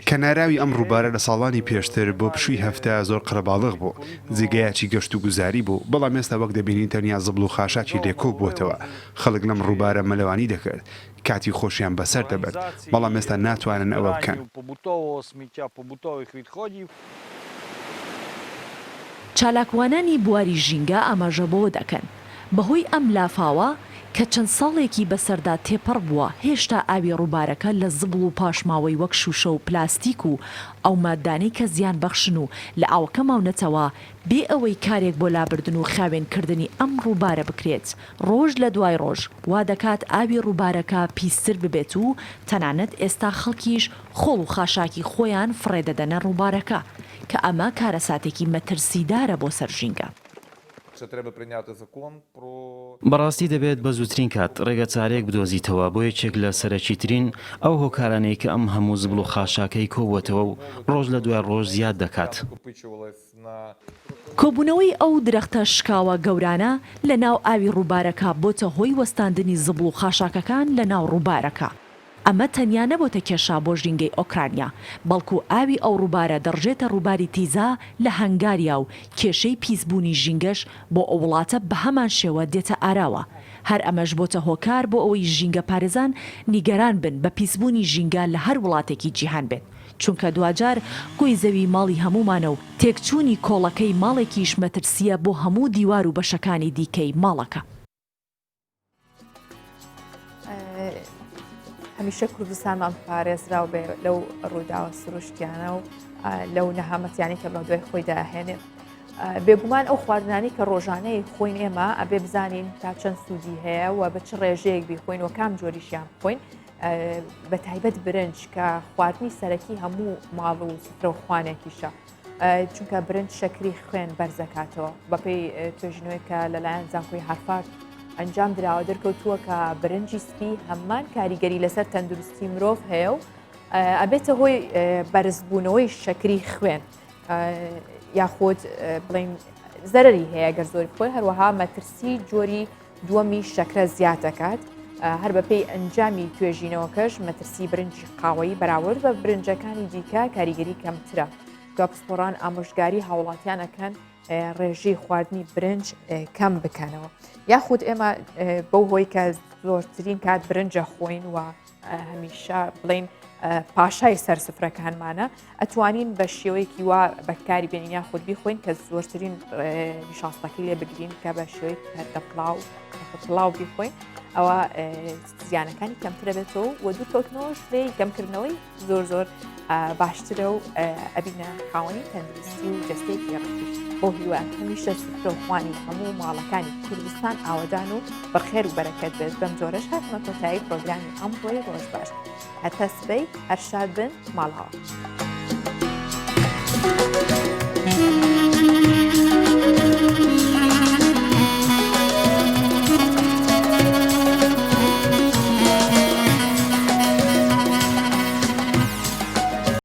کەناراوی ئەم ڕووبارە لە ساڵانی پێشتر بۆ پشووی هەفتە زۆر قەرەباڵغ بوو، جێگایەکی گەشتوگوزاری بوو، بەڵام ئێستا وەک دەبینین تەنیا زبڵ و خاشاکی لێ کۆبووەتەوە، خەڵک لەم ڕووبارە مەلەوانی دەکرد، کاتی خۆشیان بەسەر دەبرد، بەڵام ئێستا ناتوانن ئەوە بکەن. چالاکوانانی بواری ژینگە ئاماژە بەوە دەکەن، بەهۆی ئەم لافاوە کە چەند ساڵێکی بەسەردا تێپەڕ بووە هێشتا ئاوی ڕووبارەکە لە زبڵ و پاشماوەی وەک شووشە و پلاستیک و ئەو ماددانەی کە زیانبەخشن و لە ئاوەکە ماونەتەوە بێ ئەوەی کارێک بۆ لابردن و خاوێنکردنی ئەم ڕووبارە بکرێت ڕۆژ لە دوای ڕۆژ وا دەکات ئاوی ڕووبارەکە پیستر ببێت و تەنانەت ئێستا خەڵکیش خۆڵ و خاشاکی خۆیان فڕێدەدەنە ڕووبارەکە کە ئەمە کارەساتێکی مەترسیدارە بۆ سەر ژینگە. بەڕاستی دەبێت بە زووترین کات ڕێگەچارەیەک بدۆزیتەوە بۆ یەکێک لە سەرەکیترین ئەو هۆکارانەی کە ئەم هەموو زبڵ و خاشاکەی کۆبووەتەوە و ڕۆژ لە دوای ڕۆژ زیاد دەکات. کۆبوونەوەی ئەو درەختە شکاوە گەورانە لە ناو ئاوی ڕووبارەکە بۆتە هۆی وەستاندنی زبڵ و خاشاکەکان لە ناو ڕووبارەکە. ئەمە تەنیا نەبۆتە کێشە بۆ ژینگەی ئۆکرانیا، بەڵکو ئاوی ئەو ڕووبارە دەڕژێتە ڕووباری تیزا لە هەنگاریا و کێشەی پیسبوونی ژینگەش بۆ ئەو وڵاتە بەهەمان شێوە دێتە ئاراوە. هەر ئەمەش بۆتە هۆکار بۆ ئەوەی ژینگەپارێزان نیگەران بن بە پیسبوونی ژینگە لە هەر وڵاتێکی جیهان بێت، چونکە دواجار گۆی زەوی ماڵی هەموومانە و تێکچوونی کۆڵەکەی ماڵێکیش مەترسییە بۆ هەموو دیوار و بەشەکانی دیکەی ماڵەکە. هەمیشە کوردستانمان پارێزراو بێ لەو ڕووداوە سروشتیانە و لەو نەهامەتیانی کە بە دوای خۆی داهێنێ. بێگومان ئەو خواردنانی کە ڕۆژانەی خۆین ئێمە ئەبێ بزانین تا چەند سوودی هەیە و بە چ ڕێژەیەک بیخۆین و کام جۆریشیان بخۆین بە تایبەت برنج کە خواردنی سەرەکی هەموو ماڵ و سفرە و خوانێکیشە. چونکە برنج شەکری خوێن بەرزەکاتەوە بەپێی توێژینەوەی کە لەلایەن زانکۆی هارفارد ئەنجام دراوە دەرکەوتووە کە برنجی سپی هەمان کاریگەری لەسەر تەندروستی مرۆڤ هەیە و ئەبێتە هۆی بەرزبوونەوەی شەکری خوێن یاخود بڵین زەرری هەیە گەر زۆری بخۆی هەروەها مەترسی جۆری دووەمی شەکرە زیاد دەکات هەر بەپێی ئەنجامی توێژینەوەکەش مەترسی برنجی قاوەیی بەراورد بە برنجەکانی دیکە کاریگەری کەمترە دوا پسپۆڕان ئامۆژگاری هاوڵاتیان ئەکەن ڕێژەی خواردنی برنج کەم بکەنەوە یاخود ئێمە بەو هۆی کە زۆرترین کات برنجە خۆین و هەمیشە بڵین پاشای سەر سفرەکانمانە ئەتوانین بە شێوەیەکی وا بەکاری بێنین یاخود بیخۆین کە زۆرترین نیشاستەکەی لێ بگرین کە بە شێوەی پەردەپڵاو پڵاو بیخۆین ئەوە زیانەکانی کەمترە بێتەوە و دوورکەوتنەوەش لێی کەمکردنەوەی زۆر زۆر باشترە و ئەبینە خاوەنی تەندروستی و جەستەیەکی ڕەقیش بۆ هیوا هەمیشە سفرە و خوانی هەموو ماڵەکانی کوردستان ئاوەدان و بەخێر و بەرەکەت بێت بەم جۆرەش هاتمە کۆتایی پرۆگرامی ئەمڕۆی ڕۆژ باش هەتا سبەی هەر شاد بن ماڵاوە.